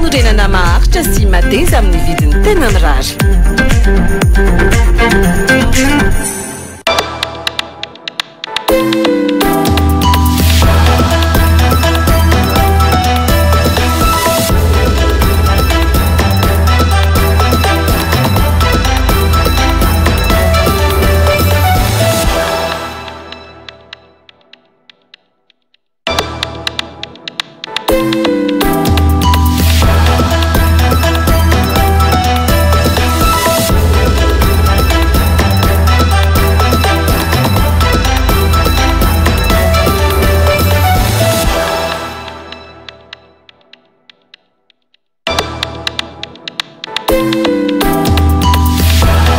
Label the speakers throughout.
Speaker 1: Fanorenana maharitra sy mateza amin'ny vidiny tena mirary.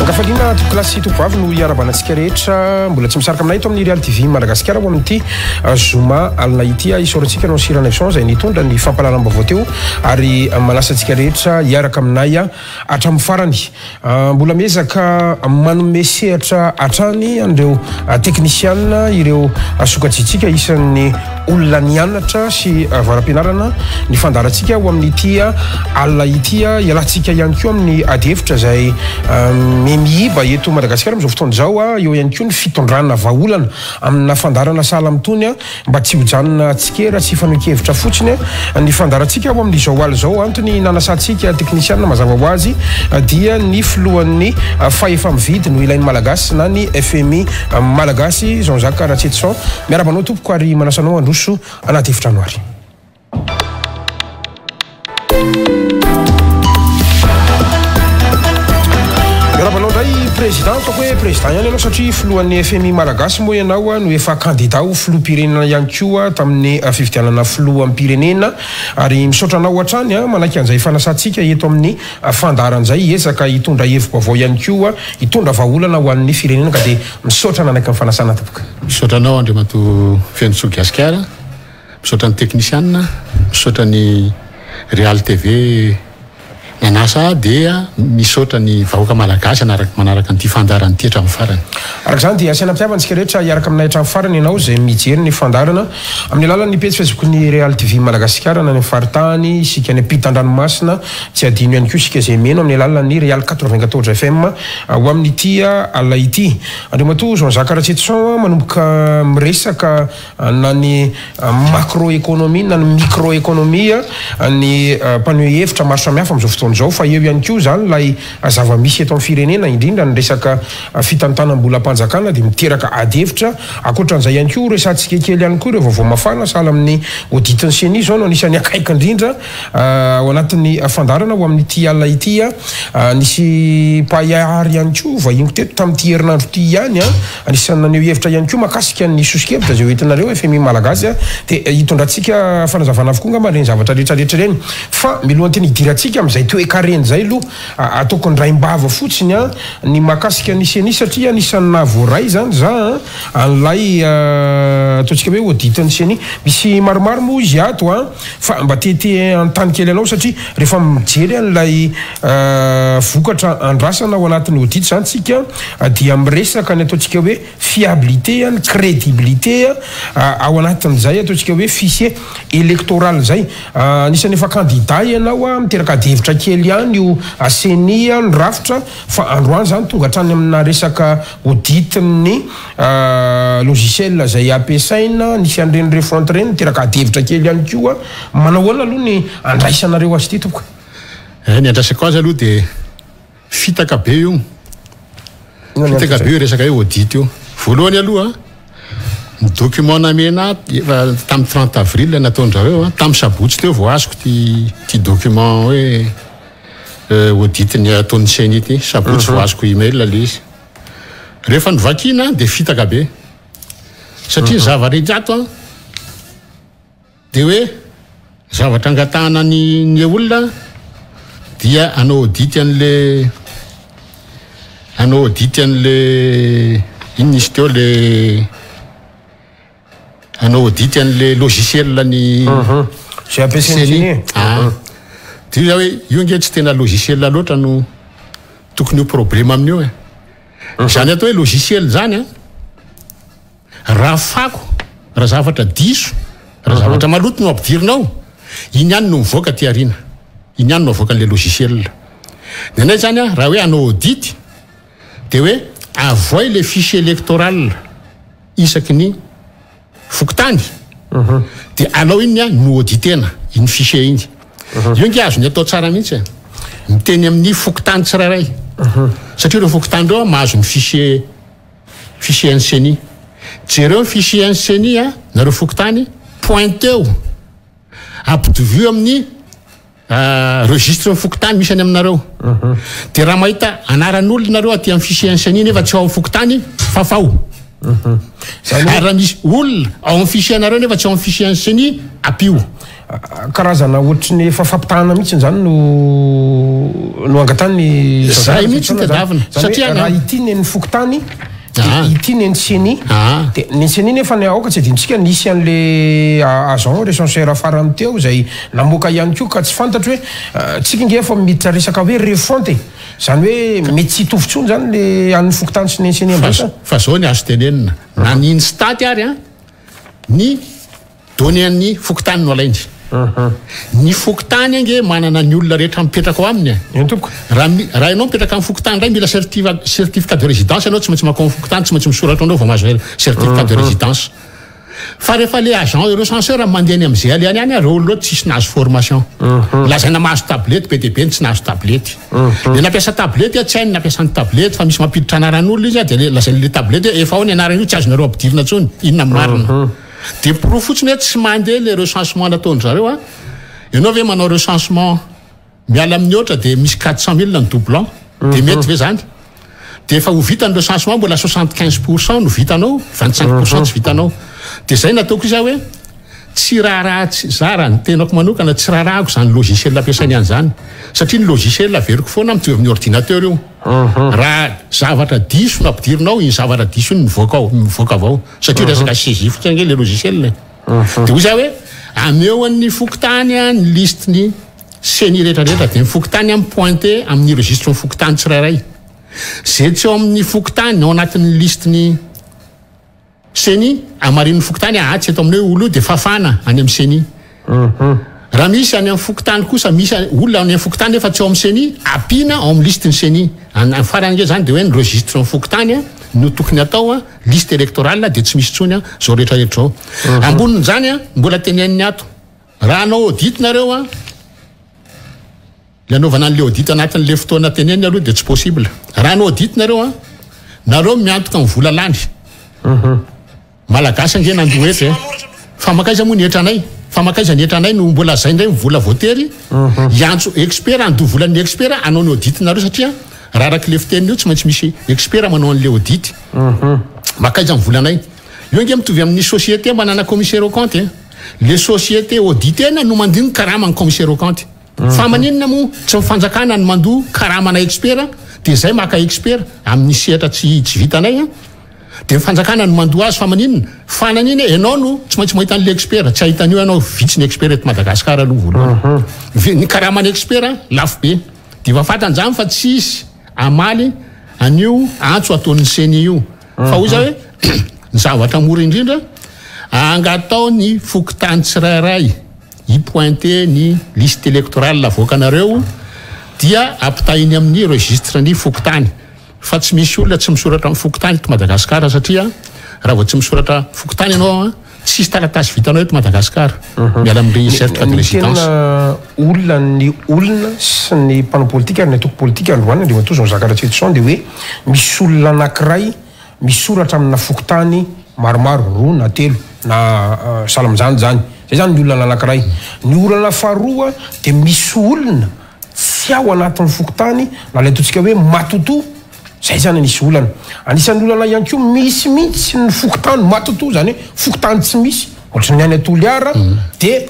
Speaker 2: Ankafaliana tompokolahy sy tompovavy no hiarabana antsika rehetra mbola tsy misaraka aminay eto amin'ny Real TV Madagasikara ho amin'ity ah, zoma alina ity. Ah, isaorantsika anao Sirana Efson izay nitondra ny fampahalalam-baovao teo ary ah, manasa antsika rehetra hiaraka aminay hatramin'ny farany. Mbola miezaka manome sehatra hatrany an'ireo teknisianina ireo sokajintsika isan'ny olona nianatra sy avara-pianarana ny fandaharantsika ho amin'ity alina ity. Ialantsika ihany koa amin'ny adihevitra izay mihiba eto Madagasikara amin'izao fotoana izao. Eo ihany koa ny fitondrana vahaolana amina fandaharana sahala amin'itony mba tsy ho janona tsikera sy fanohin-kevitra fotsiny ny fandaharantsika ho amin'izao alina izao. Antony nanasantsika teknisianina mazava ho azy dia ny filohan'ny fahefa-mividy no ilain'ny Malagasy na ny FMI Malagasy, Jean Jacques Ratsietison. Miarahaba anao tompoko ary manasa anao handroso anaty efitrano ary. Miarahaba anao indray président, ataoko hoe président ihany ianao satria filohan'ny FMI Malagasy moa ianao no efa candidat ho filoham-pirenena ihany koa tamin'ny fifidianana filoham-pirenena ary misaotra anao hatrany manaiky an'izay fanasantsika eto amin'ny fandaharana izay hiezaka hitondra hevi-baovao ihany koa hitondra vahaolana ho an'ny firenena ka dia misaotra nanaiky ny fanasana tompoko.
Speaker 3: Misaotra anao Andriamatoa Fenosoa Gasikara. Misaotra ny teknisianina, misaotra ny Real TV nanasa ahy dia misaotra ny vahoaka malagasy manaraka an'ity fandaharana ity hatramin'ny farany.
Speaker 2: Araka izany dia asaina am-pitiavana isika rehetra hiaraka aminay hatramin'ny farany ianao izay mijery ny fandaharana amin'ny alalan'ny pejy Facebook-n'ny Real TV Madagasikara na any amin'ny faritany, isika any ampitan-dranomasina, tsy adino ihany koa isika izay mihaino amin'ny alalan'ny Real 94 FM ho amin'ity alina ity. Andriamatoa Jean Jacques Ratsietison manomboka miresaka na ny macro-économie na ny micro-économie ny mpaneho hevitra maro samihafa amin'izao fotoana izao fa eo ihany koa izany ilay zava-misy eto amin'ny firenena indrindra ny resaka fitantanam-bolam-panjakana dia miteraka ady hevitra. Ankoatran'izay ihany koa resahantsika kely ihany koa ireo vaovao mafana sahala amin'ny audit-n'ny Ceni izao no anisan'ny akaiky indrindra ao anatin'ny fandaharana ho amin'ity alina ity. Nisy mpahay àry ihany koa vahiny teto tamin'ity herinandro ity ihany. Anisan'ny naneho hevitra ihany koa mahakasika ny soso-kevitra izay hoentinareo fmi Malagasy dia hitondrantsika fanazavana avokoa angamba ireny zavatra rehetra rehetra ireny. Fa milohan'ny tena hidirantsika amin'izay toe-karena izay aloha ataoko indraim-bava fotsiny ny mahakasika ny ceni satria anisan'ny nahavoaray izany za an'ilay ataontsika hoe audit ny ceni. Misy maromaro moa izy ato an! Fa mba te te hanontany kely anao satria rehefa mijery an'ilay vokatra andrasana ao anatin'ny audit izany tsika dia miresaka ny ataontsika hoe fiabilité, ny crédibilité ao anatin'izay ataontsika hoe fichier électoral izay. Anisan'ny efa candidat ianao, miteraka adihevitra kely ihany io ceni ny rafitra fa androany izany tonga hatrany amina resaka audit ny logiciel izay ampiasaina, nisy an'ireny refonte ireny, niteraka adihevitra kely ihany koa. Manao ahoana aloha ny andraisanareo azy ity tompoko?
Speaker 3: Eh, ny andraisako azy aloha dia fitaka be io. Fitaka be io resaka hoe audit io. Voalohany aloha, ny document namena ahy efa tamin'ny 30 avril nataon-dRareo, tamin'ny sabotsy teo vao azoko ity ity document hoe audit ny ataon'ny CENI ity. Sabotsy vao azoko email ilay izy. Rehefa novakiana dia fitaka be. Satria ny zava-rehetra ato an, dia hoe zavatra angatahana ny ny olona dia hanao audit an'le hanao audit an'le inona izy teo le hanao audit an'le logiciel ny
Speaker 2: Izay ampiasain'ny
Speaker 3: CENI. Ah. Dia io hoe io ange tsy tena logiciel loatra no tokony ho problema amin'io e. Izany atao hoe logiciel izany an, raha fako, raha zavatra diso, raha zavatra maloto no ampidirina ao, iny ihany no mivoaka aty aoriana. Iny ihany no avoakan'ilay logiciel. Ny anay zany an, raha hoe hanao audit dia hoe avoay le fichier électoral isaky ny fokontany dia alao iny an no auditena iny fichier iny. Io ange azony atao tsara mihitsy e. Miteny amin'ny fokontany tsirairay. Satria ireo fokontany ireo an mahazo ny fichier fichier ny ceni. Jereo ny fichier ny ceni an, nareo fokontany, pointeo. Ampitovio amin'ny registre ny fokontany misy any aminareo. Dia raha mahita anaran'olona nareo aty amin'ny fichier ny ceni nefa tsy ao amin'ny fokontany, fafao. Ary raha misy olona ao amin'ny fichier nareo nefa tsy ao amin'ny fichier ny ceni, ampio.
Speaker 2: Karazana ohatry ny efa fampitahana mihitsy izany no no angatahan'ny
Speaker 3: Zay mihitsy no tadiavina.
Speaker 2: Satria raha ity ny an'ny fokontany dia ity ny an'ny ceni. Dia ny ceni nefa ny aoka tsy adinontsika nisy an'le agent recenseur farany teo izay namoaka ihany koa ka tsy fantatro hoe tsika nge efa miditra resaka hoe refonte e. Izany hoe mety tsy hitovy intsony izany le an'ny fokontany sy ny an'ny ceni amin'izay sa?
Speaker 3: Fa zao ny azo tenenina, na ny INSTAT ary an, ny Données an'ny fokontany no alainy. Ny fokontany ange manana ny olona rehetra mipetraka ao aminy e.
Speaker 2: Eny tompoko.
Speaker 3: Raha mi- raha ianao mipetraka amin'ny fokontany indray mila certiva- certificat de résidence ianao tsy maintsy mankao amin'ny fokontany tsy maintsy misoratra anao vao mahazo certificat de résidence. Fa rehefa le agent recenseur mandeha any amin'izay alehany any ireo olona ireo tsisy nahazo formation. Lazaina mahazo tablette be dia be ny tsy nahazo tablette. Le nampiasa tablette tsy hainy nampiasa ny tablette fa misy mampiditra anaran'olona izy dia le lazain'le tablette hoe efa ao ny anarana io tsy azonareo ampidirina intsony. Inona ny marina? Dia porofo fotsiny hoe tsy mandeha le recensement nataon-dry zareo a! Ianao ve manao recensement miala amin'ny ohatra dia misy 400 mille ny doublant dia mety ve zany? Dia efa ho vita ny recensement mbola 75 pour cent no vitanao, 25 pour cent tsy vitanao. Dia zay nataoko izy aho hoe tsy raharaha tsy za raha ny tenako manokana tsy raharahako zany logiciel ampiasainy any zany satria ny logiciel averiko foana mitovy amin'ny ordinateur io. Raha zavatra diso no ampidirinao iny zavatra diso iny mivoaka ao mivoaka avy ao. Satria resaka saisie fotsiny ange le logiciel e. Dia hoy za hoe ameo an'ny fokontany ny liste ny ceni rehetra rehetra dia ny fokontany an mi-pointer amin'ny registre ny fokontany tsirairay. Ze tsy ao amin'ny fokontany ao anatin'ny liste ny ceni amarinin'ny fokontany aa tsy eto aminay io olona io dia fafana any amin'ny ceni. Raha misy any amin'ny fokontany kosa misy olona any amin'ny fokontany nefa tsy ao amin'ny ceni, ampiana ao amin'ny liste ny ceni. Any farany ange zany dia hoe ny registre ny fokontany no tokony atao, liste électorale dia tsy misy intsony zao rehetra rehetra zao. Ambonin'izany mbola teneniny ato, raha hanao audit nareo, le anaovana an'le audit anatin'le fotoana teneniny aloha dia tsy possible. Raha hanao audit nareo, nareo miantoka ny vola lany. Malagasy ange nandoa hetra e! Fa mankaiza moa ny hetranay? Fa mankaiza ny hetranay no mbola zay indray ny vola voatery hiantso expert handoa volan'ny expert hanao ny audit nareo satria raha araka le fiteniny io tsy maintsy misy expert manao an'le audit. Mankaiza ny volanay? Io ange mitovy amin'ny société manana commissaire au compte e! Le société auditena no mandoa ny karaman'ny commissaire au compte. Fa maninona moa tsy ny fanjakana no mandoa karamana expert dia zay maka expert amin'ny sehatra tsy tsy vitanay an! Dia ny fanjakana no mandoa azy fa maninona? Fa nanina e? Enao no tsy maintsy mahita an'le expert, tsy hahita an'io ianao, vitsy ny expert eto Madagascar aloha voalohany. Ny karaman'ny expert lafo be. Dia efa fantany zany fa tsy hisy hamaly an'io antso ataon'ny ceni io. Fa hoy za hoe ny zavatra mora indrindra, angatao ny fokontany tsirairay hi-pointer ny liste électorale avoakanareo dia ampitahiny amin'ny registre ny fokontany. Fa tsy misy olona tsy misoratra amin'ny fokontany eto Madagasikara satria raha vao tsy misoratra fokontany ianao tsisy taratasy vitanao eto Madagasikara miala amin'ireny certificat de
Speaker 2: Ny
Speaker 3: résidence.
Speaker 2: tena olona ny olona sy ny mpanao politika ary ny antoko politika androany Andriamatoa Jean Jacques Ratsietison dia hoe misy olona anankiray misoratra amina fokontany maromaro, roa na telo na sahala amin'izany izany. Izay izany ny olana anankiray. Ny olana faharoa dia misy olona tsy ao anatin'ny fokontany na ilay ataontsika hoe matotoa, izay izany anisy olana. Anisan'ny olana ihany koa misy mihitsy ny fokontany matotoa, izany hoe fokontany tsy misy, ohatran'ny any Toliara dia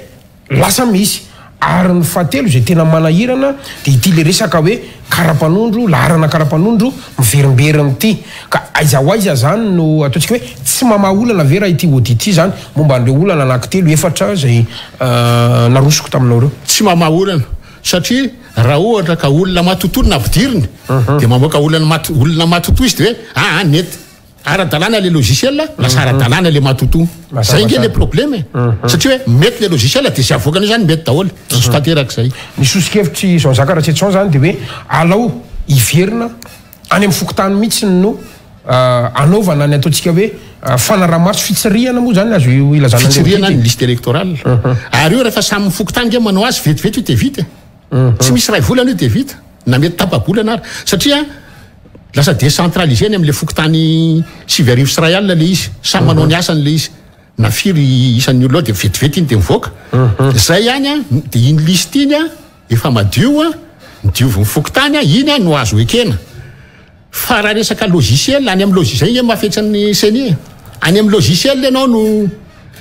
Speaker 2: lasa misy. Ary ny fahatelo izay tena manahirana dia ity ilay resaka hoe karapanondro, laharana karapanondro miverimberina ity. Ka aiza ho aiza izany no ataontsika hoe tsy mamaha olana ve raha ity audit ity izany momba an'ireo olana anankitelo, efatra izay narosoko taminao ireo?
Speaker 3: Tsy mamaha olana satria raha ohatra ka olona matotoa no nampidiriny dia mamoaka olana maty olona matotoa izy dia hoe aa nety. ara-dalàna le logiciel, lasa ara-dalàna le matotoa. Zay nge le problème e. Satria hoe mety le logiciel de zay avoakany eo zany mety daholo. Diso tanteraka zay.
Speaker 2: Ny soso-kevitr'i Jean Jacques Ratsietison zany de hoe alao hiverina any amin'ny fokontany mihitsy no anaovana ny ataontsika hoe fanaraha-maso, fitsirihana moa zany azo ilazana an'ilay
Speaker 3: Fitsirihana ny liste électorale. Ary io rehefa samy fokontany nge manao azy vetivety io de vita e. Tsy misy iray volana io de vita, na mety tapa-bolana ary. Satria lasa décentralisé any amin'ilay fokontany 1099 ilay izy. Samy manao ny asany ilay izy. Na firy isan'ny olona ao dia vetivety iny dia mivoaka. Izay ihany an, dia iny liste iny an, efa madio an, nodiovin'ny fokontany an, iny an no azo ekena. Fa raha resaka logiciel, any amin'ny logiciel, izay nge mahafetsy ny ceni e. Any amin'ny logiciel ianao no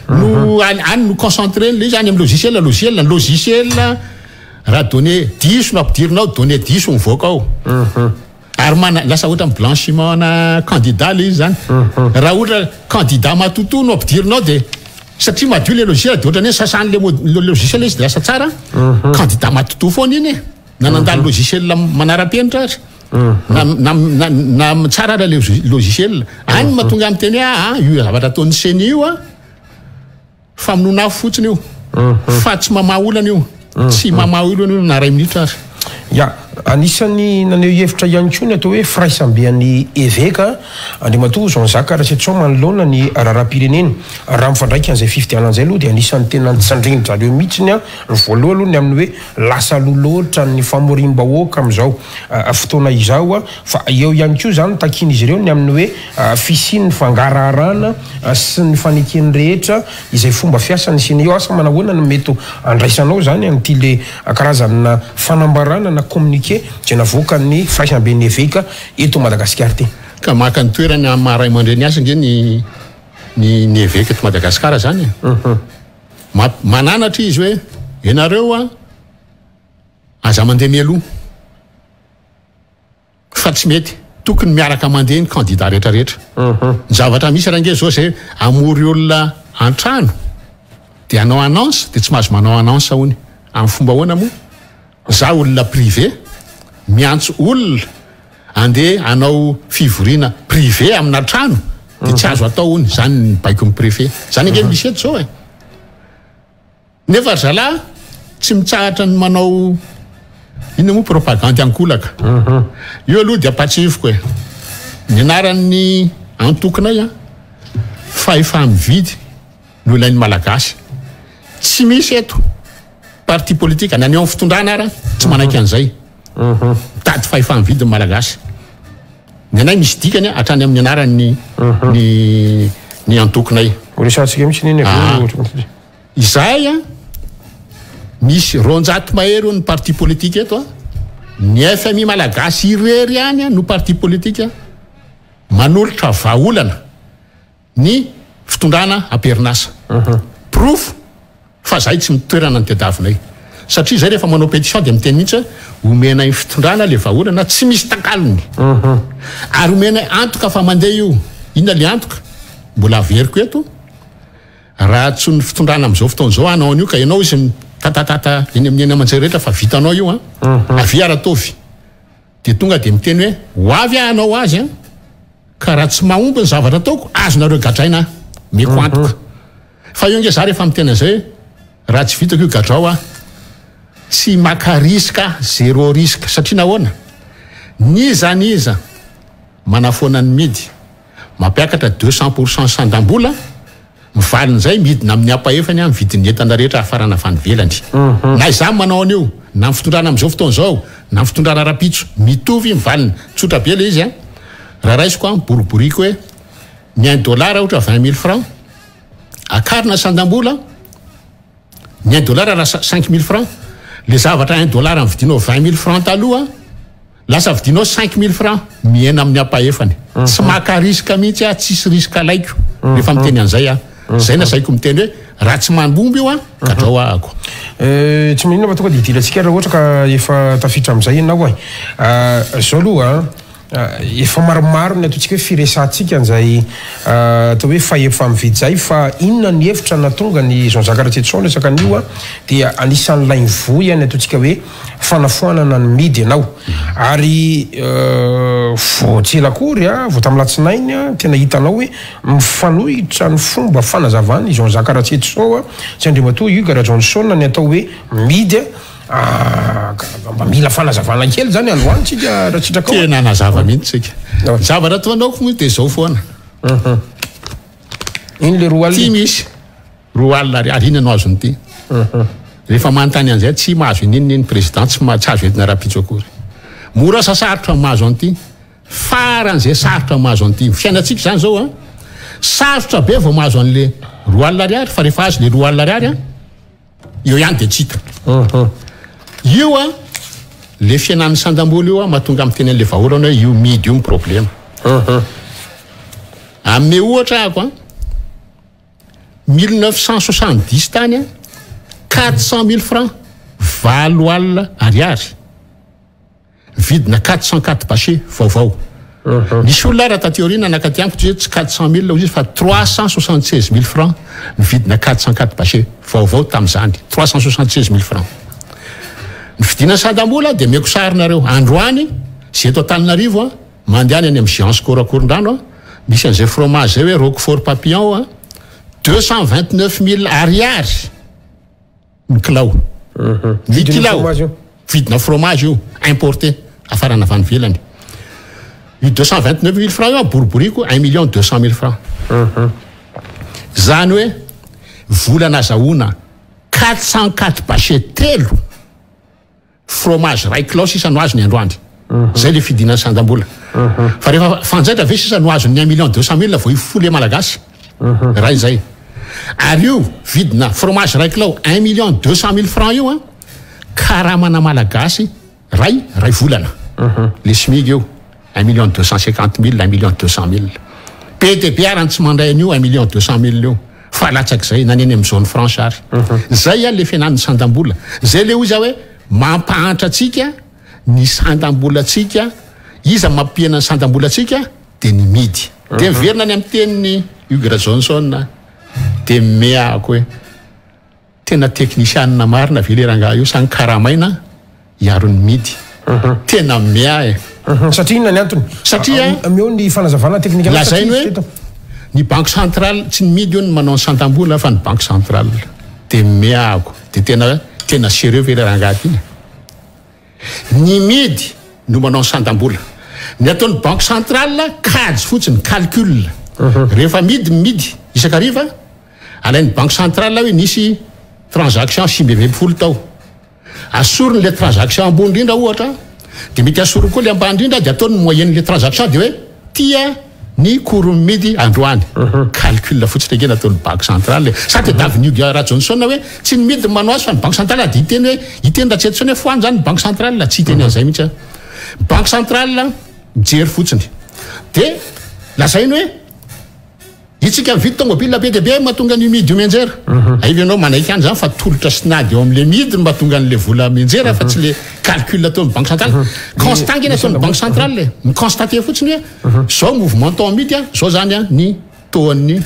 Speaker 3: no any any no concentré ilay izy, any amin'ny logiciel, logiciel, ny logiciel raha données diso no ampidirina ao, données diso mivoaka ao. Ary mana, lasa ohatran'ny blanchiment ana candidat ilay izy zany. Raha ohatra candidat matotoa no ampidirina ao dia satria madio ilay logiciel dia ohatran'ny hoe sasan'ilay logiciel izy dia lasa tsara, candidat matotoa foana iny e. Na nandalo logiciel manara-penitra ary. Na na na na tsara ara le logiciel. Any no mahatonga ahy miteny hoe aa io zavatra ataon'ny ceni io a famonoana afo fotsiny io. Fa tsy mamaha olana io. Tsy mamaha olana io na iray minitra ary.
Speaker 2: Ya, anisan'ny naneho hevitra ihany koa ny atao hoe firaisamben'ny eveka, Andriamatoa Jean Jacques Ratsietison manoloana ny raharaham-pirenena. Raha mifandraika an'izay fifidianana izay aloha dia anisan'ny tena nitsandrin-dry zareo mihitsy ny voalohany aloha ny amin'ny hoe lasa aloha loatra ny famoriam-bahoaka amin'izao fotoana izao fa eo ihany koa izany takian'izy ireo ny amin'ny hoe fisian'ny fangaraharana sy ny faneken'ny rehetra izay fomba fiasan'ny Ceni io. Asa manahoana no mety ho andraisanao izany an'ity le karazana fanambarana na communiqué izay navoakan'ny firaisamben'ny eveka eto Madagasikara ity?
Speaker 3: Ka maka ny toerany amin'ny maha ray aman-dreny azy ange ny ny ny eveka eto Madagasikara izany e. Mananatra izy hoe ianareo a aza mandeha mialoha fa tsy mety, tokony miaraka mandeha ny candidat rehetra rehetra. Ny zavatra misy range zao zay hamory olona an-trano dia hanao annonce dia tsy mahazo manao annonce hono. Amin'ny fomba ahoana moa? Za olona privé miantso olona andeha hanao fivoriana privé amina trano dia tsy azo atao hono, izany ny baikon'ny préfet. Izany ange no misy eto izao e. Nefa ry zalahy tsy mitsahatra ny manao inona moa propagandy ankolaka. Io aloha dia ampahatsiahiviko e. Ny anaran'ny antokonay an, fahefa-mividy no ilain'ny Malagasy. Tsy misy eto parti politique na ny eo amin'ny fitondrana ara tsy manaiky an'izay. Mitady fahefa-mividy ny Malagasy. Ny anay misy dikany hatrany amin'ny anaran'ny ny ny antokonay.
Speaker 2: Ho resahantsika mihitsy iny avy eo.
Speaker 3: Izahay an, misy 200 mahery hono ny parti politique eto an, ny FMI Malagasy irery ihany no parti politique manolotra vahaolana. ny fitondrana am-perinasa. Porofo fa zahay tsy mitoerana ny tediavinay. Satria zay rehefa manao pétition dia miteny mihitsy hoe omenay ny fitondrana le vahaolana tsy misy takalony. Ary omenay antoka fa mandeha io. Inona le antoka? Mbola averiko eto, raha tsy ny fitondrana amin'izao fotoana izao hanao an'io ka ianao izy mitatatata eny amin'ny eny aman-jery rehetra fa vitanao io an, avia ary ataovy. Dia tonga dia miteny hoe ho avy aho hanao azy an, ka raha tsy mahomby ny zavatra ataoko, azonareo gadraina aho, omeko antoka. Fa io ange za rehefa miteny an'izay hoe raha tsy vitako io gadrao aho, tsy maka risque aho, zéro risque, satria nahoana? N'iza n'iza manafoana ny midy, mampiakatra 200% sandam-bola, Ny valin'izay, midina amin'ny ampahefany ny vidin'ny entana rehetra hafarana avy any ivelany. Na izaho manao an'io, na ny fitondrana amin'izao fotoana izao, na ny fitondrana rahampitso, mitovy ny valiny. Tsotra be ilay izy an! Raha raisiko an, boriboriko hoe ny un dollar ohatra 20 mille francs, akarina sandam-bola, ny un dollar lasa 5000 francs, le zavatra un dollar nividianao 20 mille francs taloha, lasa vidinao 5000 francs, mihena amin'ny ampahefany. Tsy maka risque mihitsy aho, tsisy risque alaiko rehefa miteny an'izay aho. Izay nasaiko miteny hoe raha tsy mambomba io an, gadrao ahako.
Speaker 2: Tsy maninona fa tonga dia hidirantsika raha ohatra ka efa tafiditra amin'izay ianao e. Izao aloha an. Efa maromaro ny ataontsika hoe firesahantsika an'izay atao hoe fahefa-mividy izay fa inona ny hevitra nahatonga an'i Jean Jacques Ratsietison niresaka an'io dia anisan'ilay nivoy ny ataontsika hoe fanafoanana ny midy ianao ary vao tsy ela akory vao tamin'ny latsinainy tena hitanao hoe mifanohitra ny fomba fanazavan'i Jean Jacques Ratsietison sy Andriamatoa Hugues Rajaonson ny atao hoe midy. Ah, mba mila fanazavana kely zany androany tsika raha sitrakao.
Speaker 3: Tena nazava mihitsy tsika. Ny zavatra ataonao moa dia zao foana.
Speaker 2: Mhm. Iny le 20.
Speaker 3: Ty misy 20 ariary inona no azon'ity?
Speaker 2: Mhm.
Speaker 3: Rehefa manontany an'izay tsy mahazo ininona iny président tsy tsy azo entina rahampitso akory. Mora sa sarotra ny mahazo an'ity? Faran'izay sarotra ny mahazo an'ity. Ny fiainantsika izany zao an, sarotra be vao mahazo an'le 20 ariary fa rehefa azo le 20 ariary an, Eo ihany dia tsy hita. Io an, le fihenan'ny sandam-bola io an, mahatonga miteny an'le vahaolana hoe io midy io ny problema. Hanome ohatra ahako an, 1970 tany an, 400 mille francs, 80 alina ariary. Vidina 404 bâché vaovao. Nisy olona ara taty aoriana nakaty amiko hoe tsy 400 mille hozy izy fa 376 mille francs ny vidina 404 bâché vaovao tamin'izany, 376 mille francs. Ny fidinana sandam-bola dia omeko sary nareo androany izay eto Antananarivo a, mandehana any amin'ny Géant Score Ankorondrano a, misy an'izay fromage izay hoe Roquefort Papillon a, 229 mille ariary. Ny kilao. Ny kilao. Vidina fromage io, importé, hafarana avy any ivelany. Io 229 mille francs io boriboriko 1 million 200 mille francs. Zany hoe vola nazahoana 404 bâché telo fromage ray kilao sisa no azony androany. Zay le fidinan'ny sandam-bola. Fa rehefa fanjaitra ve sisa no azon'ny 1 million 200 mille vao hifoha le malagasy? Ray zay. Ary io vidina fromage ray kilao 1 million 200 mille francs io an, karamana malagasy ray ray volana. Le SMIG io 1 million 250 mille, 1 million 200 mille. Be dia be ary ny tsy mandray an'io 1 million 200 mille io. Fa latsak'izay na ny eny amin'ny zone franche ary. Zay an le fihenan'ny sandam-bola. Zay le hoy za hoe mampahantra antsika ny sandam-bolantsika. Iza mampihena ny sandam-bolantsika? Dia ny midy. Dia miverina any amin'ny tenin'i Hugues Rajaonson dia mimeahako hoe tena teknisianina marina ve le rangahy io sa ny karamaina hiaro ny midy? Tena mimeahy e.
Speaker 2: Satria inona ny antony?
Speaker 3: Satria
Speaker 2: Omeo ny fanazavana teknika anao
Speaker 3: lazainy
Speaker 2: satria
Speaker 3: hoe
Speaker 2: teto.
Speaker 3: ny banque centrale, tsy ny midy io no manao ny sandam-bola fa ny banque centrale. Dia mimeahako. Dia tena tena sérieux ve le rangahy ty? Ny midy no manao ny sandam-bola. Ny ataon'ny banque centrale kajy fotsiny, calcul. Rehefa midy ny midy isan-kariva, alain'ny banque centrale hoe nisy transaction 19 tao. Asoriny le transaction ambony indrindra ohatra, dia mety asoriny koa le ambany indrindra dia ataony ny moyenne le transaction dia hoe tia ny cours midy androany. Calcul fotsiny ange nataon'ny banque centrale e. Sa tadiavin'i Hugues Rajaonson hoe tsy ny midy no manao azy fa ny banque centrale dia hiteny hoe hiteny Ratsietison hoe foano zany ny banque centrale, tsy hiteny an'izay mihitsy aho. Banque centrale mijery fotsiny dia lazainy hoe Itsika mividy tomobile be dia be mahatonga an'io midy io mianjera. Aiva ianao manaiky ihany zany fa tolotra sy nady eo amin'le midy no mahatonga an'le vola mianjera fa tsy le calcul ataon'ny banque centrale. Constat ange ny ataon'ny banque centrale e. Mi-constater fotsiny hoe zao mouvement taux midy a, zao zany a ny taux an'ny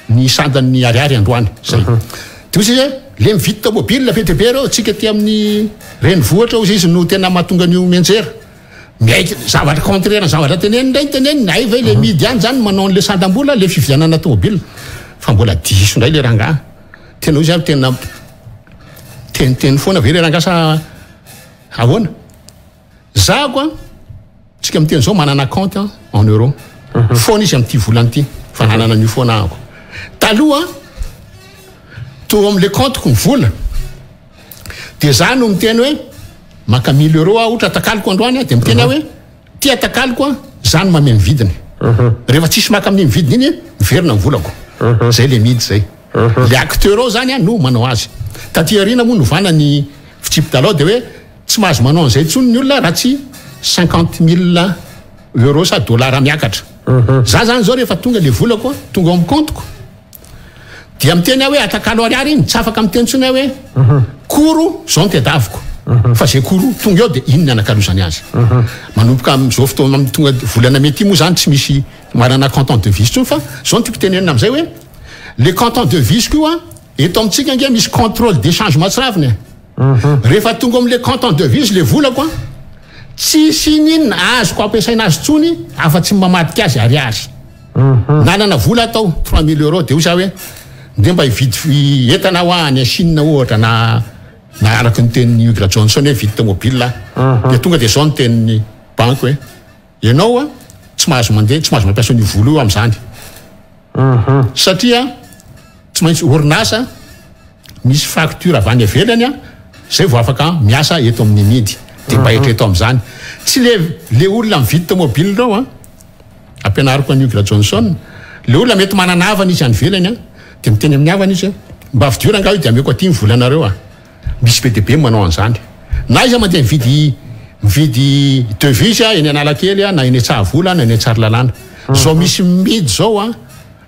Speaker 3: ny sandan'ny ariary androany. Zay. Dia hoy izy hoe le mividy tomobile be dia be reo, tsika aty amin'ny renivohitra hoy izy no tena mahatonga an'io mianjera. Miaiky zavatra contraire ny zavatra teneniny indray ny teneniny, hay ve le midy ihany zany manao an'le sandam-bola, le fividianana tomobile, fa mbola diso indray le rangahy, tena hoy za tena miteniteny foana ve le rangahy sa ahoana? Zahako an, tsika miteny zao manana compte an en euro, foana izy amin'ity volana ity, fa nanana an'io foana ahako, taloha teo am'le compte-ko ny vola, Dia za no miteny hoe maka mille euros aho ohatra atakaloko androany dia miteny aho hoe ty atakaloko an, za no mamehy ny vidiny. Rehefa tsisy maka amin'iny vidiny iny miverina ny volako. Zay le midy zay. Le acteur ao zany an no manao azy. Taty aoriana moa novana ny fitsipi-dalao dia hoe tsy mahazo manao an'izay intsony ny olona raha tsy 50 000 euros sa dollars miakatra. Za zany zao rehefa tonga le volako tonga ao amin'ny compte-ko Dia miteny aho hoe atakalo ariary iny, tsy afaka miteny intsony aho hoe cours zao no tedaviko. Fa zay cours tonga eo dia iny ny anakalozany azy. Manomboka amin'izao fotoana amin'ny tonga volana mey ity moa zany tsy misy manana compte en devise intsony fa zao no tiako tenenina amin'izay hoe le compte en devise koa eto amintsika ange misy contrôle d'échange mahatsiravina e. Rehefa tonga amin'le compte en devise le volako an, tsisy ininona azoko ampiasaina azy intsony afa-tsy ny mamadika azy ariary. Nanana vola aho tao, 3000 euros, dia hoy za hoe ndeha mba hividy entana aho any Chine ohatra na na araka ny tenin'i Hugues Rajohnson hoe hividy tomobile aho. Dia tonga dia izao ny tenin'ny banky hoe ianao an tsy mahazo mandeha, tsy mahazo mampiasa an'io vola io amin'izany. Satria tsy maintsy orinasa misy facture avy any ivelany an, zay vao afaka miasa eto amin'ny midy. Dia mba eritrereto amin'izany. Tsy le le olona mividy tomobile ireo an, ampianariko an'i Hugues Rajohnson, le olona mety manana havana izy any ivelany an, dia miteny amin'ny havany izy hoe mba vidio rangahy io dia ameko aty ny volanareo an. Misy be dia be manao an'izany. Na iza mandeha mividy mividy devise eny Analakely na eny Antsahavola na eny Antsarilalana. Zao misy midy zao an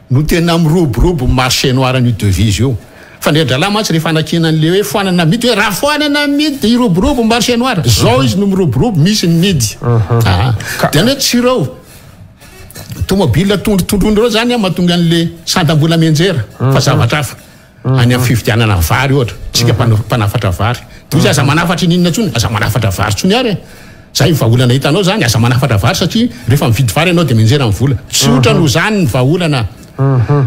Speaker 3: no tena miroborobo ny marché noir an'io devise io. Fa ny dralahy mantsy rehefa anakiana an'le hoe foanana midy hoe raha foanana midy dia hiroborobo ny marché noir. Zao izy no miroborobo misy ny midy. Aa. Dia ny hoe tsy ireo tomobile tondrotondroina ireo zany an mahatonga an'le sandam-bola mianjera fa zavatra hafa. Any amin'ny fividianana vary ohatra, tsika mpanafatra vary. Dia hoy izy aza manafatra ininona intsony, aza manafatra vary intsony ary e. Zay ny vahaolana hitanao zany, aza manafatra vary satria rehefa mividy vary ianao dia mianjera ny vola. Tsotra noho izany ny vahaolana.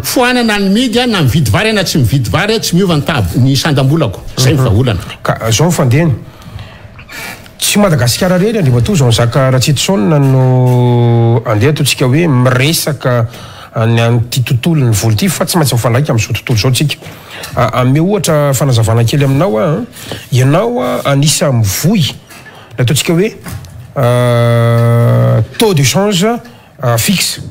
Speaker 3: Foanana ny midy na mividy vary na tsy mividy vary, tsy miova ny tab, ny sandam-bolako. Zay ny vahaolana.
Speaker 2: Ka zao ny fandehany. Tsy Madagasikara irery Andriamatoa Jean Jacques Ratsitoson no andeha ataontsika hoe miresaka ny an'ity tontolon'ny vola ity fa tsy maintsy mifandraika amin'izao tontolo izao tsika. Hanome ohatra fanazavana kely aminao aho an, ianao anisan'ny mivoy ny ataontsika hoe taux de change fixe.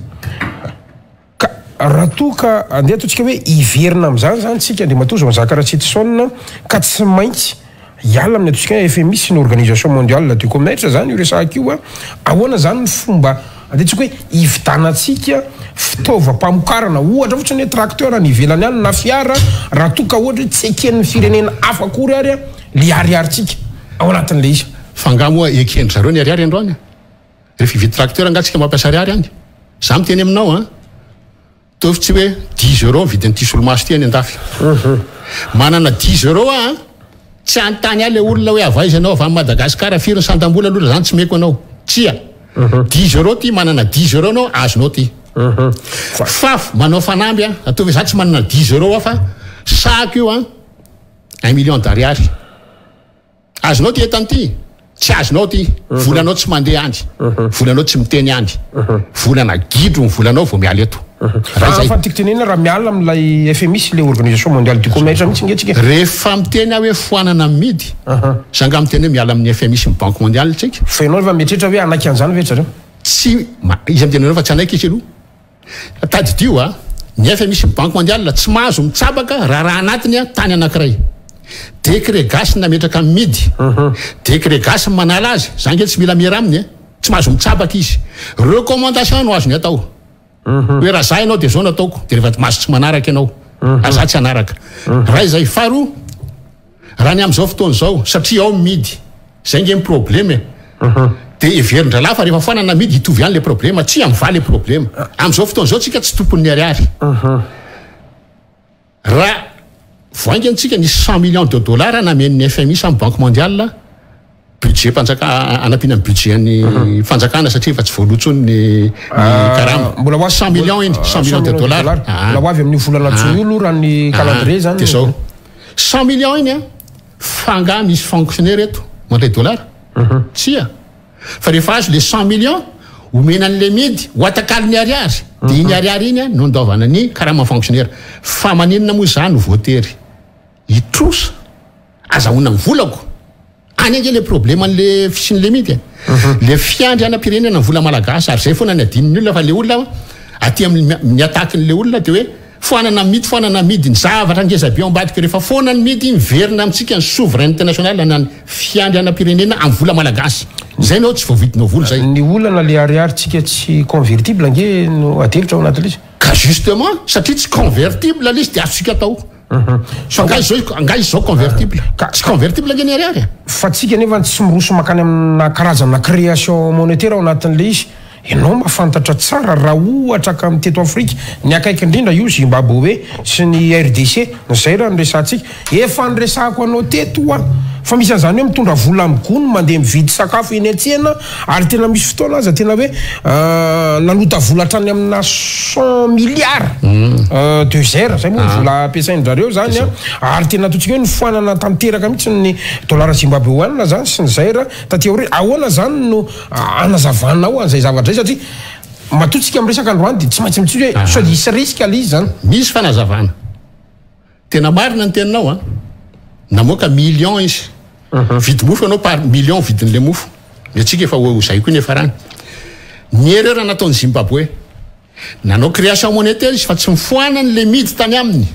Speaker 2: Ka raha toa ka andeha ataontsika hoe hiverina amin'izany izany tsika Andriamatoa Jean Jacques Ratsitoson ka tsy maintsy hiala amin'ny ataontsika hoe FMI sy ny Organisation Mondiale du Commerce izany io resahako io an, ahoana izany ny fomba andeha ataontsika hoe hividanantsika fitaovam-pamokarana ohatra fotsiny hoe tracteur any ivelany any na fiara raha toa ka ohatra hoe tsy eken'ny firenena hafa akory ary le ariarintsika ao anatin'ilay izy.
Speaker 3: Fa angaha moa eken-dry zareo ny ariary androany? Rehefa hividy tracteur angaha tsika mampiasa ariary any? Za miteny aminao an, ataovy tsy hoe dix euros ny vidin'ity solomaso ity any andafy. Manana dix euros aho an, tsy hanontany ahy le olona hoe avy aiza ianao, avy any Madagascar, firy ny sandam-bola aloha zany tsy meko anao. Tsia. Dix euros ity, manana dix euros anao, azonao ity. Fa manao fanamby an, ataovy hoe za tsy manana dix euros aho fa sahako io an, un million d'ariary. Azonao ty entana ty? Tsy azonao ty. Volanao tsy mandeha any. Volanao tsy miteny any. Volana gidro ny volanao vao miala eto.
Speaker 2: Raha izay. Fa ny tiako tenenina raha miala amin'ilay FMI sy ilay Organisation Mondiale du Commerce mihitsy ange tsika.
Speaker 3: Rehefa miteny aho hoe foanana ny midy, za angaha miteny hoe miala amin'ny FMI sy ny Banque Mondiale tsika?
Speaker 2: Fa ianao efa mieritreritra hoe hanaiky an'izany ve ry zareo?
Speaker 3: Tsy, iza miteny anareo fa tsy hanaiky izy aloha? Tadidio a, ny FMI sy ny Banque Mondiale tsy mahazo mitsabaka raharaha anatiny a tany anankiray. Décret gasy nametraka ny midy, décret gasy ny manala azy, za nge tsy mila miera aminy e, tsy mahazo mitsabaka izy. Recommandation no azony atao. Hoe raha za ianao dia zao no ataoko, dia rehefa mahazo tsy manaraka ianao, ary za tsy hanaraka. Ray zay. Faharoa, Raha ny amin'izao fotoana izao, satria ao ny midy, izay nge ny problema e! Dia heverin-drahalahy fa rehefa foanana ny midy hitovy ihany ilay problema, tsia, mivaha ilay problema. Amin'izao fotoana izao tsika tsy tompon'ny ariary. Raha vao haingana tsika nisy cent millions de dollars namen'ny FMI sa ny Banque mondiale, budget mpanjaka hanampiana ny budget an'ny fanjakana satria efa tsy voaloa intsony ny karama.
Speaker 2: Mbola ho avy
Speaker 3: 100 millions iny, 100 millions de dollars.
Speaker 2: Mbola ho avy amin'io volana jona io aloha raha ny calendrier zany.
Speaker 3: Dia zao, 100 millions iny an, fa angaha misy fonctionnaire eto mandray dollars? Tsia. Fa rehefa azo le 100 millions, omena an'le midy ho atakalony ariary, dia iny ariary iny no andoavana ny karama fonctionnaire. Fa maninona moa za no voatery hitrosa? Azahoana ny volako. Any ange le problème an'le fisian'le midy e. Le fiandrianam-pirenena ny vola malagasy ary zay foana ny adinon'ny olona fa le olona aty amin'ny ny attaque n'le olona de hoe foanana ny midy foanana ny midy ny zavatra ngeza be ao ambadika rehefa foana ny midy miverina amintsika ny souveraineté nationale na ny fiandrianam-pirenena amin'ny vola malagasy. Zay no tsy voavidinao vola zay.
Speaker 2: Ny olana le ariary tsika tsy convertible ange no adihevitra ao anatin'ilay izy.
Speaker 3: Ka justement satria tsy convertible le izy de azontsika atao. Fa angaha izao, angaha izy izao convertible? Tsy convertible ange ny ariary e!
Speaker 2: Fa tsika nefa tsy miroso mankany amina karazana création monétaire ao anatin'ilay izy. Ianao mahafantatra tsara raha ohatra ka ny teto Afrika, ny akaiky indrindra io Zimbabwe sy ny RDC, izay raha ny resahantsika. Efa niresahako anao teto hoa fa misy an'izany hoe mitondra vola amin'ny gony mandeha mividy sakafo eny an-tsena ary tena misy fotoana aza tena hoe nanota vola hatrany amina cent milliards de zera, zay moa ny vola ampiasain-dRareo zany an, ary tena ataontsika hoe nofoanana tanteraka mihitsy ny dollar zimbabweana zany sy ny zaire taty aoriana. Ahoana zany no anazavanao an'izay zavatra izay satria matoa tsika miresaka androany dia tsy maintsy mitsika hoe sao dia hisy risque ilay izy zany.
Speaker 3: Misy fanazavana. Tena marina ny teninao an! Namoaka million izy. Vidy mofo ianao par million vidin'le mofo. Ny antsika efa ho zay koa ny hiafarany. Ny erreur nataon'i Zimbabwe. Nanao création monétaire izy fa tsy mifoanany le midy tany aminy.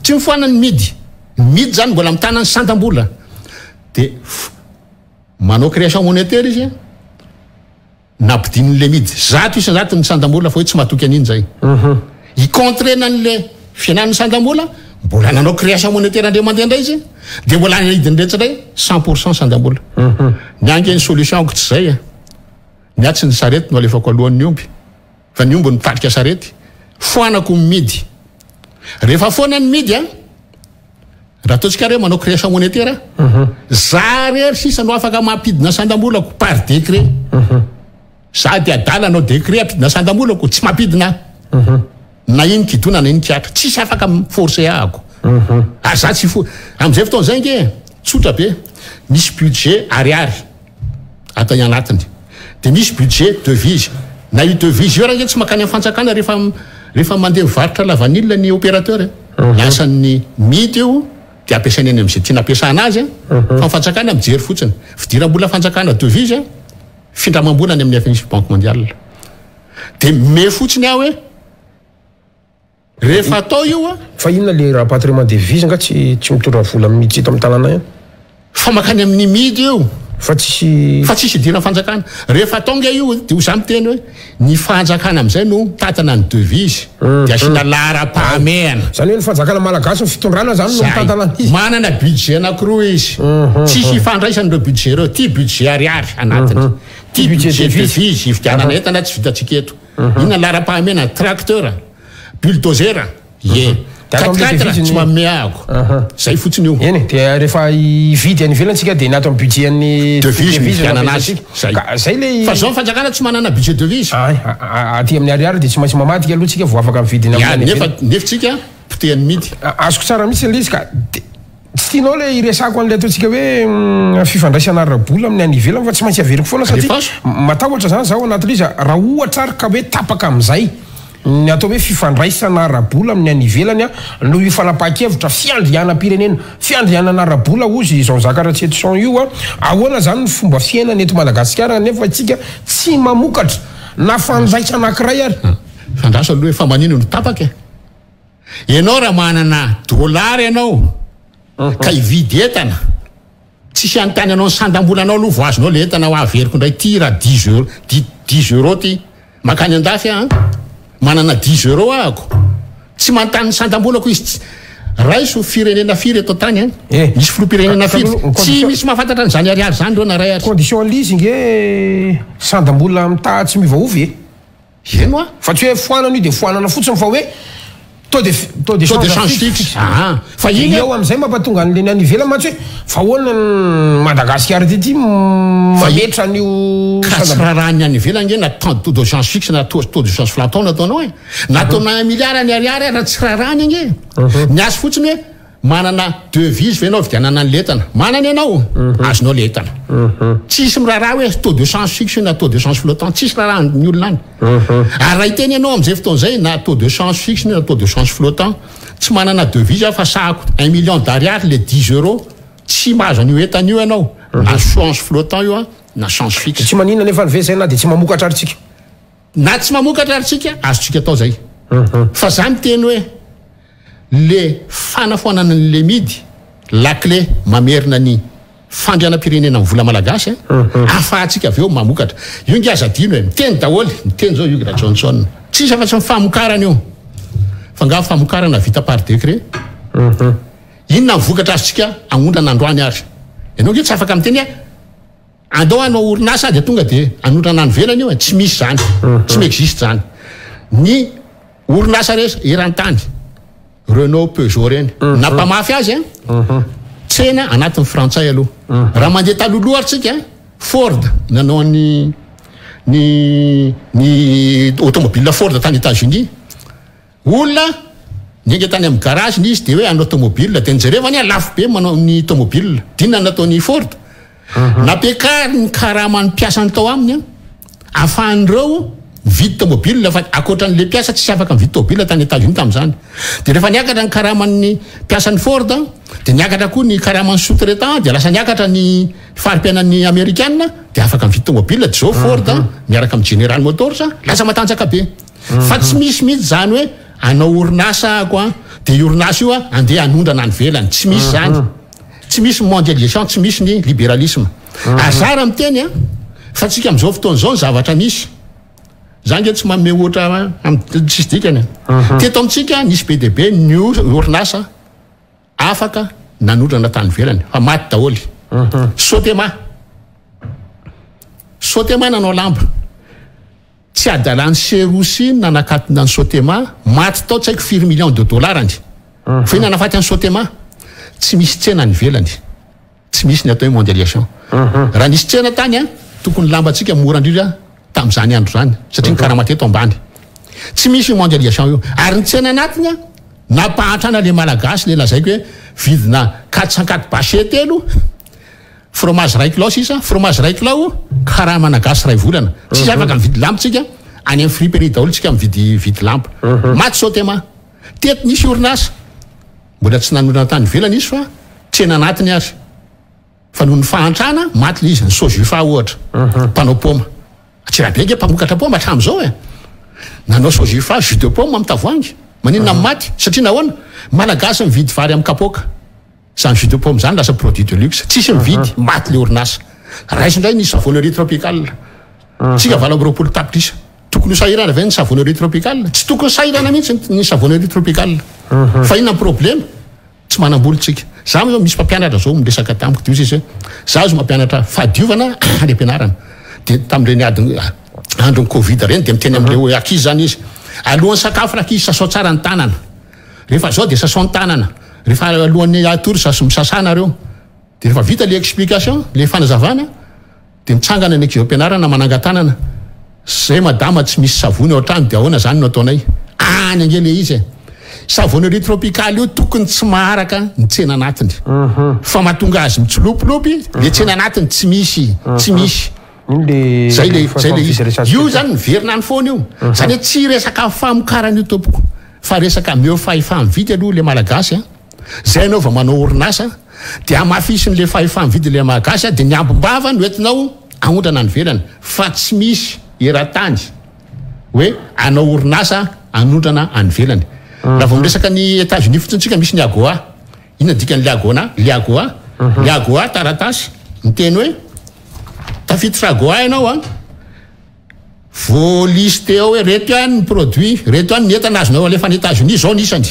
Speaker 3: Tsy mifoanany ny midy. Ny midy zany mbola mitana ny sandam-bola. De manao création monétaire izy an. Nampidininy le midy 100% ny sandam-bola fa hoe tsy matoky an'iny zay. Hi contrer-na an'le fihenan'ny sandam-bola, mbola nanao création monétaire indray mandeha indray izy, dia mbola naidiny retsy indray 100% sandam-bola. Ny ahy ange ny solution-ko tsy zay e. Ny ahy tsy ny sarety no alefako alohan'ny omby, fa ny omby no mitarika sarety. Foanako ny midy. Rehefa foana ny midy an, Raha ataontsika ary hoe manao création monétaire, za rery sisa no afaka mampidina sandam-bolako par décret. Za dia adala hanao décret hampidina sandam-bolako, tsy mampidina aho. Na ino kidona na ino kiatra, tsisy afaka mi-forcer ahako. Ary za tsy fo, amin'izay fotoana izay ange, tsotra be, misy budget ariary ato anatiny, dia misy budget devise, na io devise io ary ange tsy mankany amin'ny fanjakana rehefa rehefa mandeha mivarotra lavanila ny opérateur e, ny asan'ny midy io dia ampiasainy any amin'izay tiana ampiasana azy fa ny fanjakana mijery fotsiny, fidiram-bola fanjakana devise, findramam-bola any amin'ny FMI sy Banque mondiale, dia me fotsiny aho hoe. Rehefa atao io a.
Speaker 2: Fa inona le rapatriement devise nga tsy tsy mitondra vola mihitsy eto amin'ny tanàna ihany?
Speaker 3: Fa makany amin'ny midy io.
Speaker 2: Fa tsisy.
Speaker 3: Fa tsisy idiran'ny fanjakana. Rehefa atao nge io dia ho za miteny hoe ny fanjakana amin'izay no mitantana ny devise dia asiana laharam-pahamehana.
Speaker 2: Zany hoe ny fanjakana malagasy ny fitondrana zany no mitantana an'izy.
Speaker 3: Manana budget anakiroa izy. Tsisy ifandraisany ireo budget ireo. Ty budget ariary anatiny. Ty budget devise hividianana entana tsy vitantsika eto. Inona laharam-pahamehana? Tracteur, bulldozer, ie. Quatre-quatre tsy manome ahako. Zay fotsiny io.
Speaker 2: Eny e, dia rehefa hividy any ivelany tsika dia ny ato amin'ny budget an'ny
Speaker 3: devise no hividianana azy. Zay.
Speaker 2: Ka zay le
Speaker 3: Fa zao ny fanjakana tsy manana budget devise.
Speaker 2: Ay, aty amin'ny ariary dia tsy maintsy mamadika aloha tsika vao afaka mividy ny
Speaker 3: amin'ny any ivelany. Nefa nefa tsika potehan'ny midy.
Speaker 2: Azoko tsara mihitsy ilay izy ka. Tsy tianao ilay hiresahako an'ilay ataontsika hoe fifandraisana ara-bola amin'ny any ivelany fa tsy maintsy averiko foana satria matahotra izany izaho anatin'ilay izy raha ohatra ary ka hoe tapaka amin'izay ny atao hoe fifandraisana ara-bola amin'ny any ivelany noho io fanapahan-kevitra fiandrianam-pirenena, fiandrianana ara-bola hozy Jean Jacques Ratsietison io a, ahoana izany ny fomba fiainana eto Madagasikara nefa isika tsy mamokatra na fandraisana anankiray ary.
Speaker 3: Fandraso aloha e, fa maninona no tapaka e? Ianao raha manana dollar ianao ka hividy entana, tsisy hanontany anao ny sandam-bolanao aloha vao azonao le entana hoa averiko indray ty raha dix euro, dix dix euro ty, mankany andafy aho an, manana dix euro ahako, tsy manontany ny sandam-bolako izy, tsy, raiso firenena firy eto an-tany an,
Speaker 2: Eh,
Speaker 3: misy filoham-pirenena
Speaker 2: ka
Speaker 3: firy,
Speaker 2: aloha, ny
Speaker 3: tsy
Speaker 2: condition-
Speaker 3: misy mahafantatra an'izany ariary izany ireo na iray ary.
Speaker 2: Condition an'ilay izy nge sandam-bola mitaha tsy miovaova e.
Speaker 3: Heno a!
Speaker 2: Fa tsy hoe foanana io dia foanana fotsiny fa hoe taux de taux
Speaker 3: Taux
Speaker 2: d'échange
Speaker 3: d'échange
Speaker 2: fixe.
Speaker 3: fixe. Aa! Fa iny
Speaker 2: Eo amin'izay mampatonga an'ilay ny any ivelany mantsy hoe fa ahoana ny Madagasikara ity ity mametra an'io
Speaker 3: Ka tsy raharahan'ny any ivelany ange na taux d'échange fixe na taux taux d'échange flottant no ataonao e! Na ataonao un milliard ny ariary ara tsy raharahany ange! Ny azy fotsiny hoe Manana devise ve ianao hividianana an'ilay entana? Manana ianao, azonao ilay entana. Tsisy miraharaha hoe taux de change fixe io na taux de change flottant, tsisy raharaha ny olona any. Ary raha hiteny ianao amin'izay fotoana izay na taux de change fixe na taux de change flottant, tsy manana devise aho fa sahako un million d'ariary le dix euros, tsy mahazo an'io entana io ianao, na change flottant io na change fixe.
Speaker 2: Tsy maninona anefa ve izay na dia tsy mamokatra ary tsika?
Speaker 3: Na tsy mamokatra ary tsika, azontsika atao izay. Fa za miteny hoe le fanafoanana ny lemidy, la clé mamerina ny fandrianam-pirenena amin'ny vola malagasy ahafahantsika avy eo mamokatra. Io nge aza adino e, miteny daholo, miteny zao Hugues Rajaonson. Tsisy afa-tsy ny famokarana io. Fa nga famokarana vita par décret? Inona ny vokatra azontsika aondrana androany ary? Ianao ange tsy afaka miteny hoe andao hanao orinasa dia tonga dia hanondrana any ivelany io e, tsy misy izany, tsy mi-existe izany. Ny orinasa rehetra eran-tany, Renault, Peugeot ireny, na mpamafy azy an, tsena anatin'ny frantsay aloha. Raha mandeha talohaloha ary tsika, Ford nanao ny ny ny automobile Ford tany Etats-Unis, Olona niainga tany amin'ny garage ny izy dia hoe hanao tomobile dia nijerevany ah lafo be manao ny tomobile dia inona no nataon'i Ford? Nampiakariny ny karaman'ny mpiasany tao aminy ah afahan'ireo mividy tomobile fa ankoatran'le mpiasa tsisy afaka mividy tomobile tany Etats-Unis tamin'izany dia rehefa niakatra ny karaman'ny mpiasan'i Ford dia niakatra koa ny karaman'ny sous-traitant dia lasa niakatra ny fari-piainan'ny amerikana dia afaka mividy tomobile dia izao Ford miaraka amin'ny General Motors lasa matanjaka be. Fa tsy misy mihitsy zany hoe hanao orinasa ako an, dia io orinasa io an andeha hanondrana any ivelany, tsy misy zany. Tsy misy ny mondialisation, tsy misy ny liberalisme. Ary za raha miteny an, fa tsika amin'izao fotoana izao ny zavatra misy, za nge tsy manome ohatra am tsisy dikany e. Teto amintsika nisy be dia be ny orinasa afaka nanondrana tany ivelany fa maty daholo. Sotema, Sotema nanao lamba. Tsy adalan'i Seroussi ny nanakatona an'i Sotema, maty tao tsy haiko firy millions de dollars ny. Fa inona nahafaty an'i Sotema? Tsy misy tsena any ivelany. Tsy misy ny atao hoe mondialisation. Raha nisy tsena tany an, tokony lambantsika mora indrindra tamin'izany andro izany satria ny karama teto ambany. Tsy misy io mondialisation io. Ary ny tsena anatiny an, nampahantrana le Malagasy le lazaiko hoe vidina 404 bâché telo, Fromage iray kilao sisa, fromage iray kilao karamana gasy iray volana. Tsisy afaka mividy lamba tsika, any amin'ny friperie daholo tsika mividy vidy lamba. Maty Sotema. Teto nisy orinasa, mbola tsy nanorina tany ivelany izy fa tsena anatiny ary. Fa noho ny fahantrana, maty le izy, ny Sojufa ohatra, mpanao paoma. Antsirabe ange mpamokatra paoma hatramin'izao e. Nanao Sojufa jus de pomme amin'ny tavoahangy. Maninona no maty? Satria nahoana? Malagasy mividy vary amin'ny kapoaka. Zany jus de pomme zany lasa produit de luxe, tsisy mividy, maty le orinasa. Raiso indray ny savonnerie tropicale. Tsika 28 tapitrisa. Tokony ho sahirana ve ny savonnerie tropicale? Tsy tokony sahirana mihitsy ny savonnerie tropicale. Fa inona ny problema? Tsy manam-bola tsika. Za moa zao misy mpampianatra zao miresaka tamiko de hoy izy hoe za zao mampianatra fahadiovana any am-pianarana. De tamin'ireny ady andron'ny covid ireny de miteny amin'ireo ankizy zany izy, alohan'ny sakafo rankizy sasao tsara ny tanana. Rehefa zao dia sasao ny tanana, rehefa alohan'ny hatory sas misasà nareo, dia rehefa vita le explication, le fanazavana, dia mitsangana ny ankizy ao am-pianarana manangan-tanana, zay madama tsy misy savony ao an-trano dia ahoana zany no ataonay? Any ange le izy e! Savonnerie tropicale io tokony tsy maharaka ny tsena anatiny, fa mahatonga azy mitsilopilopy, le tsena anatiny tsy misy, tsy misy. Zay le zay le izy. Io zany miverina any foana io. Zany hoe tsy resaka famokarana io tompoko fa resaka ameo fahefa-mividy aloha le malagasy a. Zay ianao vao manao orinasa dia hamafisiny le fahefa-mividy le malagasy a dia ny ambim-bava no entinao aondrana any ivelany fa tsy misy eran-tany hoe hanao orinasa hanondrana any ivelany. Raha vao miresaka ny Etats Unis fotsiny tsika misy ny AGOA. Inona dikan'ny liagoana? Liagoa? Liagoa taratasy miteny hoe tafiditra agoa ianao an, voaliste ao hoe reto ihany ny produit, reto ihany ny entana azonao alefa any Etats-Unis, zao ny isany.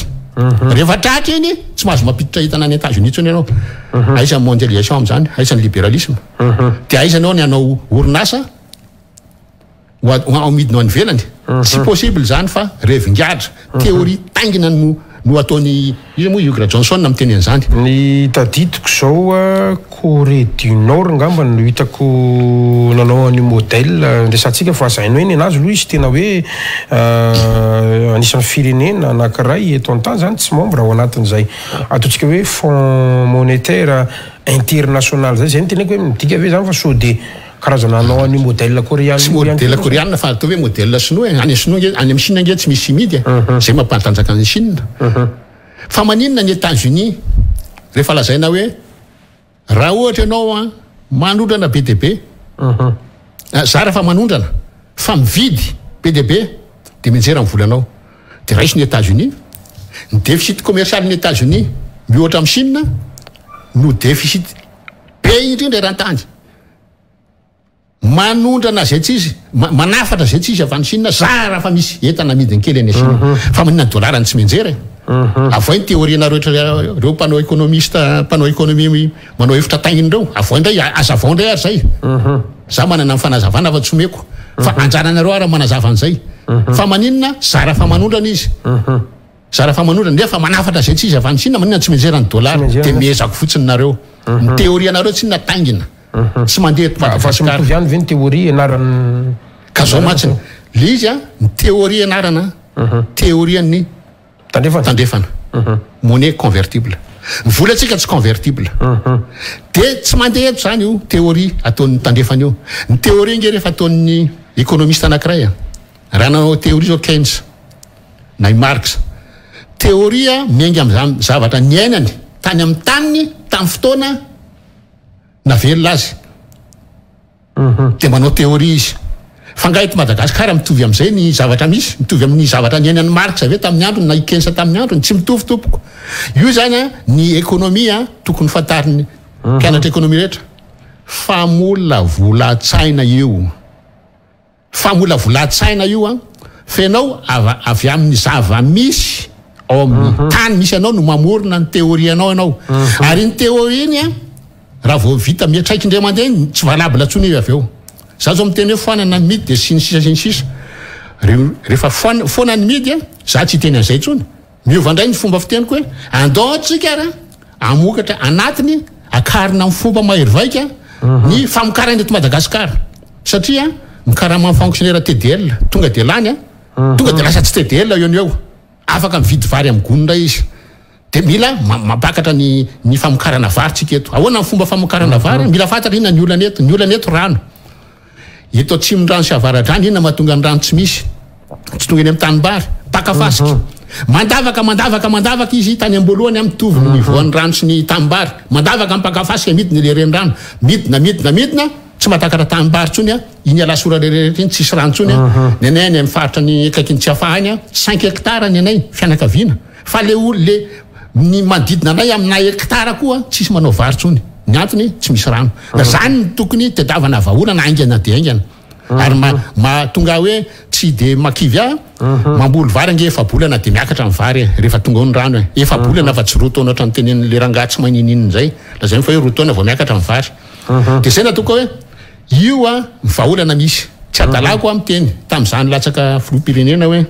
Speaker 3: Rehefa tratra iny, tsy mahazo mampiditra entana any Etats-Unis intsony ianao. Aiza ny mondialisation amin'izany? Aiza ny liberalisme? Dia aiza ianao ny hanao orinasa? Ho amidinao any ivelany? Tsy possible izany fa revin-gadra, théorie taingina no no ataon'i iza moa Hugh Rajohnson miteny an'izany.
Speaker 2: Ny tadidiko izao Corée du Nord ngamba no hitako nanao an'io modèle resahantsika fa aza haino hoe nenazy aloha izy tena hoe anisan'ny firenena anankiray eto an-tany izany tsy membre ao anatin'izay ataontsika hoe fonds monétaire international izay, izay no teneniko hoe midika ve izany fa sao dia Karazana hanao an'io modèle koreana
Speaker 3: Tsy modèle koreana fa atao hoe modèle sinoa e. Any sinoa ange, any amin'ny Chine ange tsy misy midy e. Zay mampatanjaka an'i Chine. Fa maninona ny Etats Unis rehefa lazaina hoe raha ohatra ianao an manondrana be dia be, zara fa manondrana fa mividy be dia be dia mianjera ny volanao. Dia raiso ny Etats Unis, ny déficit commercial ny Etats Unis mihoatra amin'i Chine no déficit be indrindra eran-tany. Manondrana izay tsy izy, manafatra izay tsy izy avy any Chine, zara fa misy entana amidiny kely any Chine. Fa maninona ny dollar no tsy mianjera e? Avoay ny théorie nareo rehetra reo mpanao économiste, mpanao économie manao hevitra taingina reo, avoay ndray, azavao ndray ary zay. Za manana ny fanazavana fa tsy omeko. Fa anjaranareo ary manazava an'izay. Fa maninona? Zara fa manondrana izy. Zara fa manondrana nefa manafatra zay tsy izy avy any Chine, maninona tsy mianjera ny dollar? De miezako fotsiny nareo. Ny théorie anareo tsinona taingina. Tsy mandeha eto
Speaker 2: Fa tsy
Speaker 3: Madagasikara.
Speaker 2: mitovy ihany ve ny théorie ianaran'ny
Speaker 3: Ka zao mantsy, le izy an, ny théorie ianarana, théorie an'ny
Speaker 2: Tandrefana?
Speaker 3: Tandrefana. Monnaie convertible. Ny volantsika tsy convertible. Dia tsy mandeha eto zany io théorie ataon'ny tandrefana io. Ny théorie ange rehefa ataon'ny économiste anankiray an, raha nanao théorie zao Keynes na i Marx, théorie miainga amin'izany zavatra niainany tany amin'ny taniny tamin'ny fotoana navelona azy. Dia manao théorie izy. Fa nga eto Madagascar mitovy amin'izay ny zavatra misy? Mitovy amin'ny zavatra niainan'i Marx ve tamin'ny androny na i Keynes tamin'ny androny? Tsy mitovy tompoko. Io izany an, ny économie an, tokony fantarin'ny mpianatra économie rehetra. Famolavolan-tsaina io. Famolavolan-tsaina io an, fa ianao avy amin'ny zava-misy ao amin'ny tany misy anao no mamorona ny théorie anao ianao. Ary iny théorie iny an, raha vao vita miantraika indray mandeha iny, tsy valable intsony io avy eo. Za zao miteny hoe foanana ny midy dia sy ny sisa sy ny sisa. Rehefa foana ny midy an, za tsy hiteny an'izay intsony. Miova indray ny fomba fiteniko hoe andao tsika ary hamokatra anatiny akarina amin'ny fomba mahery vaika ny famokarana eto Madagasikara satria ny karaman'ny fonctionnaire TDL tonga dia lany a, tonga dia lasa tsy TDL eo no eo, afaka mividy vary amin'ny gony indray izy. Dia mila mampakatra ny ny famokarana vary tsika eto. Ahoana ny fomba famokarana vary? Mila fantatra inona ny olana eto. Ny olana eto rano. Eto atsimondrano sy avaradrano inona mahatonga ny rano tsy misy? Tsy tonga eny amin'ny tanimbary. Mpaka fasika. Mandavaka, mandavaka, mandavaka izy tany am-boalohany an, mitovy ny niveau an'ny rano sy ny tanimbary. Mandavaka mpaka fasika, midina ilay renirano. Midina, midina, midina, tsy mahatakatra tanimbary intsony an. Iny Alasora rehetra iny tsisy rano intsony an. Ny anay any amin'ny faritra ny akaikin'i Tsiafahy any an, cinq hectares ny anay, fianakaviana. Fa le ol le ny manodidina anay amina hectare koa tsisy manao vary intsony. Ny antony tsy misy rano. Ka zany no tokony tadiavana vahaolana haingana dia haingana. Ary ma mahatonga ahy hoe tsy de makivy ahy, mamboly vary ange efa-bolana de miakatra ny vary e, rehefa tonga ao ny rano e. Efa-bolana fa tsy roa taona ohatran'ny tenenin'le rangahy tsy mahay ninininona zay. Lazainy fa hoe roa taona vao miakatra ny vary. De zay nataoko hoe io an ny vahaolana misy. Tsy adalako aho miteny tamin'izaho nilatsaka filoham-pirenena hoe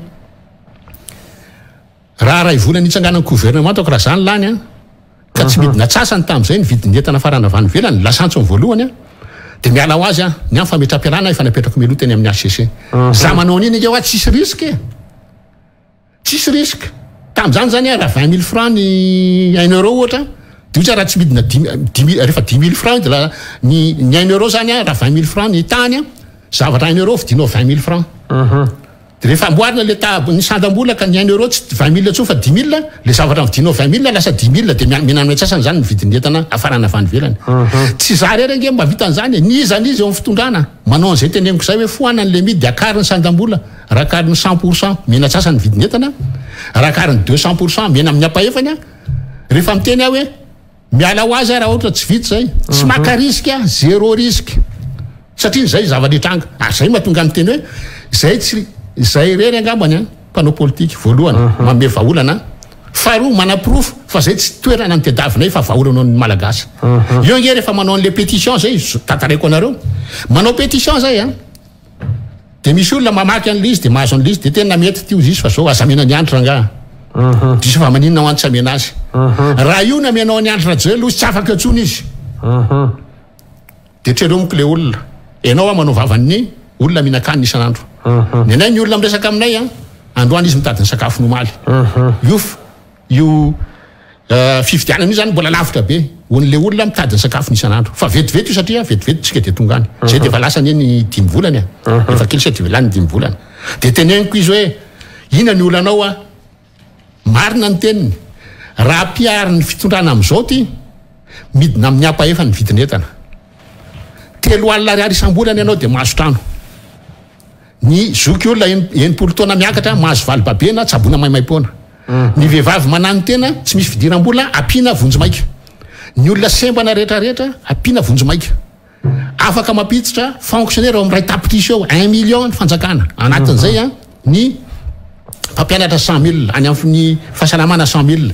Speaker 3: Raha ray volana itsanganan'ny gouvernement ataoko raha zany lany an, ka tsy midina atsasany tamin'izay ny vidin'ny entana farana avy any ivelany, lasantsy ny voalohany an, dia miala ho azy an, ny ahy fametraham-pialana efa napetrako mialoha teny amin'ny HCC. Za manao an'iny ange hoa tsisy risque e! Tsisy risque. Tamin'izany zany an, raha 20 mille francs ny un euro ohatra, dia ohatra raha tsy midina dimy, dimy, rehefa dix mille francs dia la, ny, ny un euro zany an, raha 20 mille francs ny tany an, zavatra un euro vidinao 20 mille francs. De rehefa amboarina le tab ny sandam-bola ka ny un euro tsy 20 mille intsony fa dix mille, le zavatra novidinao 20 mille lasa dix mille de mihena amin'ny antsasany zany ny vidin'ny entana hafarana avy any ivelany. Tsy za irery ange no mahavita an'izany e, n'iza n'iza eo amin'ny fitondrana manao an'izay teneniko izay hoe foanany le midy, akariny sandam-bola, raha akariny cent pour cent mihena antsasany ny vidin'ny entana, raha akariny 200 pour cent mihena amin'ny ampahefany, rehefa miteny aho hoe Miala ho azy aho raha ohatra tsy vita izay. Tsy maka risque aho, zéro risque. Satria izay zava-nitranga. Ary izay mahatonga ahy miteny hoe izay tsy izay irery angambany an, mpanao politika voalohany manome vahaolana, faharoa manaporofo fa izay tsy toerana notediavinay fa vahaolana ho an'ny Malagasy. Io ange rehefa manao an'ilay pétition izay, tantaraiko anareo, manao pétition izay an, Dia misy olona mamaky an'ilay izy dia mahazo an'ilay izy dia tena mety ity hozy izy fa zao aza amena an'i Andry rangaha. Diso fa maninona ho any tsy amena azy. Raha io no amenao an'i Andry Rajoelina hozy tsy afaka eo intsony izy. Dia treromiko ilay olona. Ianao aho manao vavan'ny olona mihinan-kanina isan'andro. Ny anay ny olona miresaka aminay an, androany izy mitady ny sakafony omaly. Io Io fifidianana io zany mbola lavitra be ho an'le olona mitady ny sakafony isan'andro. Fa vetivety io satria vetivety tsika dia tonga any. Zay dia efa lasa anie ny dimy volana e. Efa kely sisa dia lany ny dimy volana. Dia teneniko izy hoe inona ny olanao a? Marina ny teniny. Raha ampiharin'ny fitondrana amin'izao ty, midina amin'ny ampahefany ny vidin'entana. 30 ariary isam-bolana ianao dia mahazo trano. Ny zoky olona 60 taona miakatra mahazo valibabena tsaboina maimaimpoana. Ny vehivavy mananotena tsy misy fidiram-bola ampiana vonjimaika. Ny olona sembana rehetra rehetra ampiana vonjimaika. Afaka mampiditra fonctionnaire eo amin'ny iray tapitrisa eo, un million ny fanjakana. Anatin'izay ny. Mpampianatra 100 000, any amin'ny fahasalamana 100 000.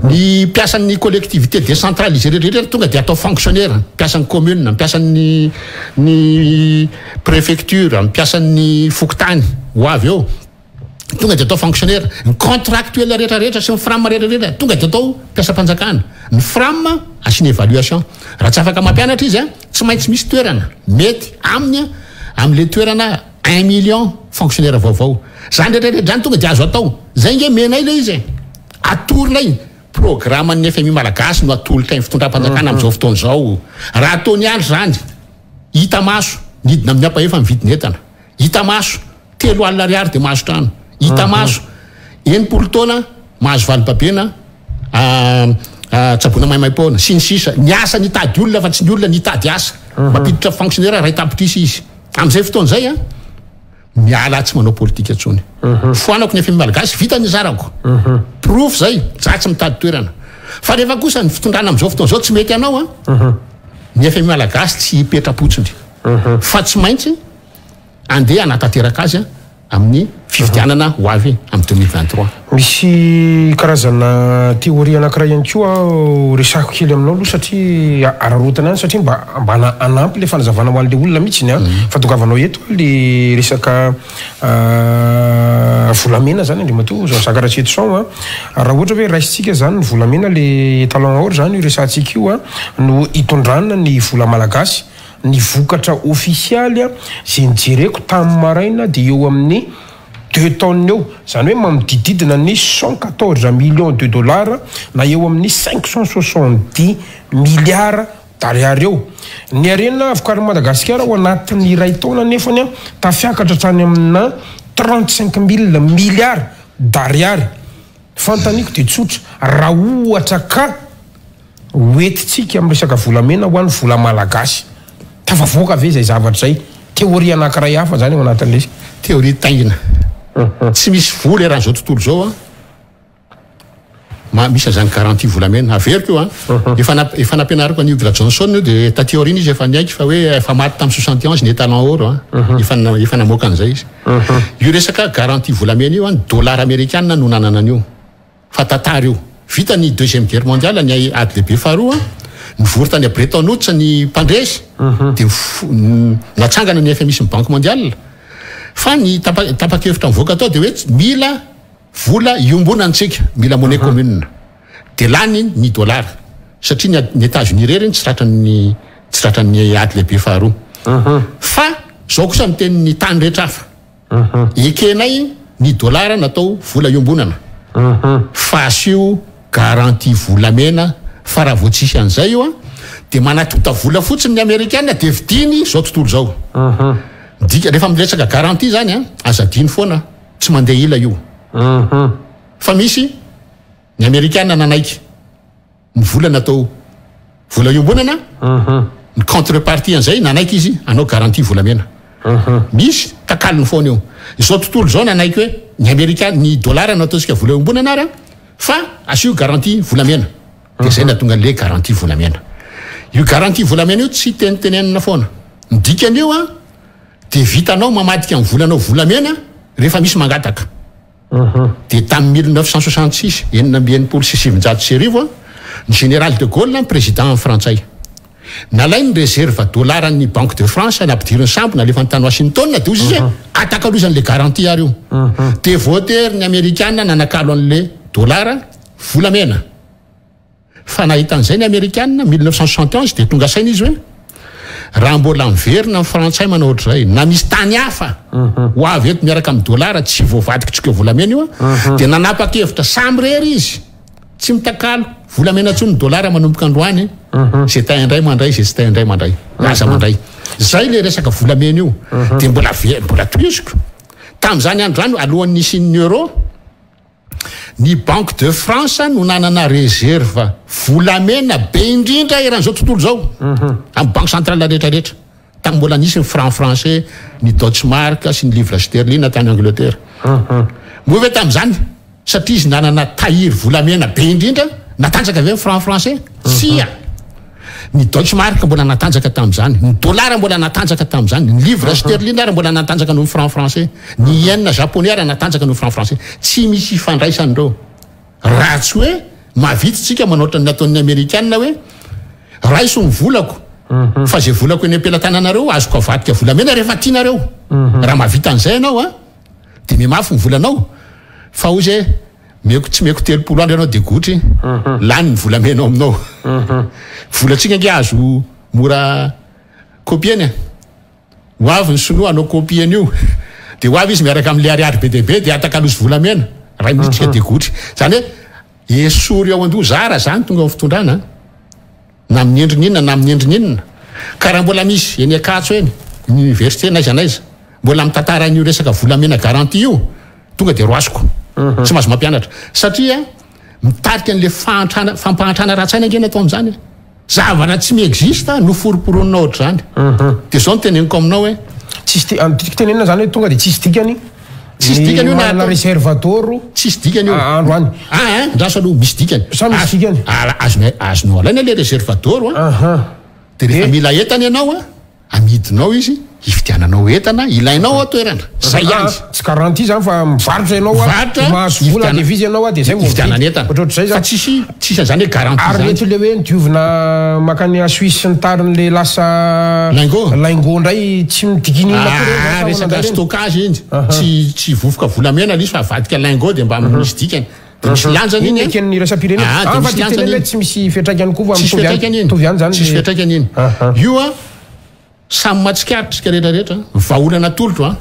Speaker 3: Ny mpiasan'ny collectivité décentralisée rehetra rehetra tonga dia atao fonctionnaire, mpiasan'ny commune, mpiasan'ny ny préfecture, mpiasan'ny fokontany ho avy eo. Tonga dia atao fonctionnaire. Ny contractuel rehetra rehetra sy ny FRAM rehetra rehetra tonga dia atao mpiasam-panjakana. Ny FRAM asiana évaluation. Raha tsy afaka mampianatra izy, tsy maintsy misy toerana mety aminy amin'le toerana, 1 million fonctionnaire vaovao. Zany rehetra rehetra zany tonga dia azo atao. Zay nge menay le izy e. Atoronay programme ny FMI malagasy no atolotra ny fitondram-panjakana amin'izao fotoana izao. Raha ataony andro zany, hita maso nidina amin'ny ampahefa ny vidiny entana. Hita maso 30 000 ariary dia mahazo trano. Hita maso 60 taona mahazo valibabena, tsaboina maimaim-poana sy ny sisa. Ny asa nitady olona fa tsy ny olona nitady asa. Mampiditra fonctionnaire 1 tapitrisa izy. Amin'izay fotoana izay a, miala tsy manao politika intsony. Foanako ny FMI malagasy, vita ny zarako. Porofo zay, za tsy mitady toerana. Fa rehefa kosa ny fitondrana amin'izao fotoana izao tsy mety anao a, ny FMI malagasy tsy hipetra-potsiny. Fa tsy maintsy andeha hanatanteraka azy amin'ny fifidianana ho avy amin'ny 2023.
Speaker 2: Misy karazana théorie anankiray ihany koa resako kely aminao aloha satria ararotana any, satria mba hanampy le fanazavana ho an'le olona mihitsy ny a fa tongavanao eto le resaka volamena zany, andriamatoa Jean Jacques Ratsietison a. Raha ohatra hoe raisitsika zany ny volamena, le étalon or zany io resantsika io a, no hitondrana ny vola malagasy, ny vokatra ofisialy a zay nijereko tamin'ny maraina de eo amin'ny 2 tonnes eo, zany hoe manodididina ny 114 millions de dollars na eo amin'ny 570 milliards d'ariary eo. Ny arena vokarin'i Madagasikara ao anatin'ny iray taona nefany a tafiakatra hatrany amina 35 000 milliards d'ariary. Fantaniko de tsotra: raha ohatra ka hoentitsika amin'ny resaka volamena ho an'ny vola malagasy, tafavoaka ave zay zavatra zay? Théorie anankiray hafa zany eo anatin'le izy.
Speaker 3: Théorie taingina. Tsy misy vola eran'izao tontolo zao a ma misy azany garantie volamena. Averiko io a, efa nampianariko an'i Hugues Johnson io, de taty aoriana izy efa niaiky fa hoe efa maty tamin'ny 71 ny étalon or a, efa namoaka an'izay izy. Io resaka garantie volamena io a, ny dollar amerikana no nanana an'io. Fa tantara io. Vita ny Deuxième Guerre mondiale, ny ady lehibe faharoa, nivory tany a Bretton Woods ny mpandresy, de natsangana ny FMI sy ny Banque mondiale. Fa ny tapa-kevitra mivoaka atao de hoe mila vola iombonantsika, mila monnaie commune. De lany ny dollar satria ny États-Unis rery tsy tratran'ny ady lehibe faharoa. Fa zao kosa miteny ny tany rehetra hafa: ekenay ny dollar natao vola iombonana, fa asio garantie volamena. Fa raha vao tsisy an'izay io a, de manatota vola fotsiny ny amerikana de vidiny zao tontolo zao. Dika rehefa miresaka garantie zany a, azadiny foana, tsy mandeha ila io. Fa misy ny amerikana nanaiky ny vola natao vola iombonana, ny contrepartie an'izay nanaiky izy anao garantie volamena. Misy takalony foana io. Izao tontolo zao nanaiky hoe ny amerikana, ny dollar nataontsika vola iombonana ary a, fa asio garantie volamena. De zay natonga le garantie volamena io. Garantie volamena io tsy tenitenenina foana. Ny dikan'io a, de vitanao mamadika ny volanao volamena rehefa misy mangataka. De tamin'ny 1966, 1966 a, ny général de Gaulle président frantsay nalainy réserve dollar ny Banque de France, nampidiriny sambo, nalefa ny tany Washington. De ozy izy hoe atakalozan'le garantie ary io. De voatery ny amerikana nanakalo an'le dollar volamena. Fa nahitan'izay ny amerikana 1971, de tonga saina izy hoe raha mbola miverina ny frantsay manao ohatr'izay na misy tany hafa ho avy eto miaraka amin'ny dollara tsy voavadikitsika volamena io a, de nanapa-kevitra samy rery izy, tsy mitakalo volamena ntsony ny dollara manomboka androany. Zay tay indray mandray, zay tsy tay indray mandray aza mandray. Zay le resaka volamena io. De mbola ve mbola toiziko tam'izany andro zany, alohan'ny nisian'ny euro, ny Banque de France no nanana réserve volamena be indrindra eran'izao tontolo zao amin'ny banque centrale rehetrarehetra, tamy mbola nisy ny franc français, ny Deutschmark sy ny livre sterling tany Angleterre. Moa ve tam'izany, satria izy nanana tahiry volamena be indrindra, natanjaka ave ny franc français? Tsia. Ny Deutsche Mark mbola natanjaka tamin'izany, ny dollar mbola natanjaka tamin'izany, ny livre sterling ary mbola natanjaka noho ny franc français, ny yen japonais ary natanjaka noho ny franc français. Tsy misy ifandraisany ireo. Raha tsy hoe mahavita isika manao ohatran'ny nataon'ny amerikana hoe raiso ny volako fa izay volako eny am-pelatananareo azoko avadika volamena rehefa tianareo. Raha mahavita an'izay ianao an, dia mihamafy ny volanao fa hoy izy hoe Meko tsy meko 30 andro ianao dia gotry, lany ny volamena ao aminao. Volantsika ange azo mora copier-na e. Ho avy ny sinoa hanao copie an'io, dia ho avy izy miaraka amin'ilay ariary be dia be dia atakalozy volamena, iray minitra isika dia gotry. Izany hoe esory ao an-doha, zara izany tonga ao amin'ny fitondrana an. Na amin'ny endriny inona na amin'ny endriny inona. Ka raha mbola misy eny Ankatso eny, ny université n'aiza n'aiza, mbola mitantara an'io resaka volamena garantie io, tonga dia roasiko. Tsy mahazo mampianatra. Satria mitarika an'ilay fahantrana, fampahantrana ara-tsaina ange ny atao amin'izany e. Zavatra tsy mi-existe no foromporonina ohatr'izany. Dia izao no teneniko aminao hoe.
Speaker 2: Tsisy di-, tiako tenenina izany hoe tonga dia tsisy dikany.
Speaker 3: Tsisy dikany io na
Speaker 2: manana réserve d'or.
Speaker 3: Tsisy dikany io.
Speaker 2: Androany.
Speaker 3: Ah, andraso aloha, misy dikany.
Speaker 2: Sa misy dikany?
Speaker 3: Azonao, azonao alaina ilay réserve d'or an.
Speaker 2: Aha.
Speaker 3: Dia rehefa mila entana ianao an, amidinao izy, hividiananao entana ilainao ao an-toerana. Zay ihany.
Speaker 2: Ah, tsy garantie zany fa mivarotra ianao an,
Speaker 3: Mivarotra,
Speaker 2: mahazo vola
Speaker 3: hividiana-
Speaker 2: devise ianao an, dia zay vao mividy.
Speaker 3: hividianana entana.
Speaker 2: Ohatrohatr'izay
Speaker 3: Fa
Speaker 2: zany.
Speaker 3: tsisy, tsisy an'izany hoe garantie
Speaker 2: Ary
Speaker 3: zany.
Speaker 2: mety le hoe nidiovina mankany à Suisse sy ny tariny le lasa
Speaker 3: Lingot.
Speaker 2: lingot ndray tsy midika iniona akory
Speaker 3: Ah,
Speaker 2: zany fa
Speaker 3: resaka
Speaker 2: manao ireny.
Speaker 3: stockage iny. Tsy, tsy vovoka volamena ilay izy fa avadika lingot dia mba misy dikany. Dia misy lanjany
Speaker 2: Iny
Speaker 3: iny an.
Speaker 2: eken'ny iraisam-pirenena.
Speaker 3: Ah, dia
Speaker 2: Ah, fa
Speaker 3: misy
Speaker 2: ty
Speaker 3: lanjany
Speaker 2: tenenina
Speaker 3: iny.
Speaker 2: hoe tsy misy fiantraikany koa fa
Speaker 3: Tsisy
Speaker 2: mitovy ihany.
Speaker 3: fiantraikany iny.
Speaker 2: Mitovy ihany zany
Speaker 3: Tsisy
Speaker 2: le-
Speaker 3: fiantraikany iny.
Speaker 2: Aha.
Speaker 3: Io an, samy mahatsikaritra isika rehetra rehetra, vahaolana atolotro an.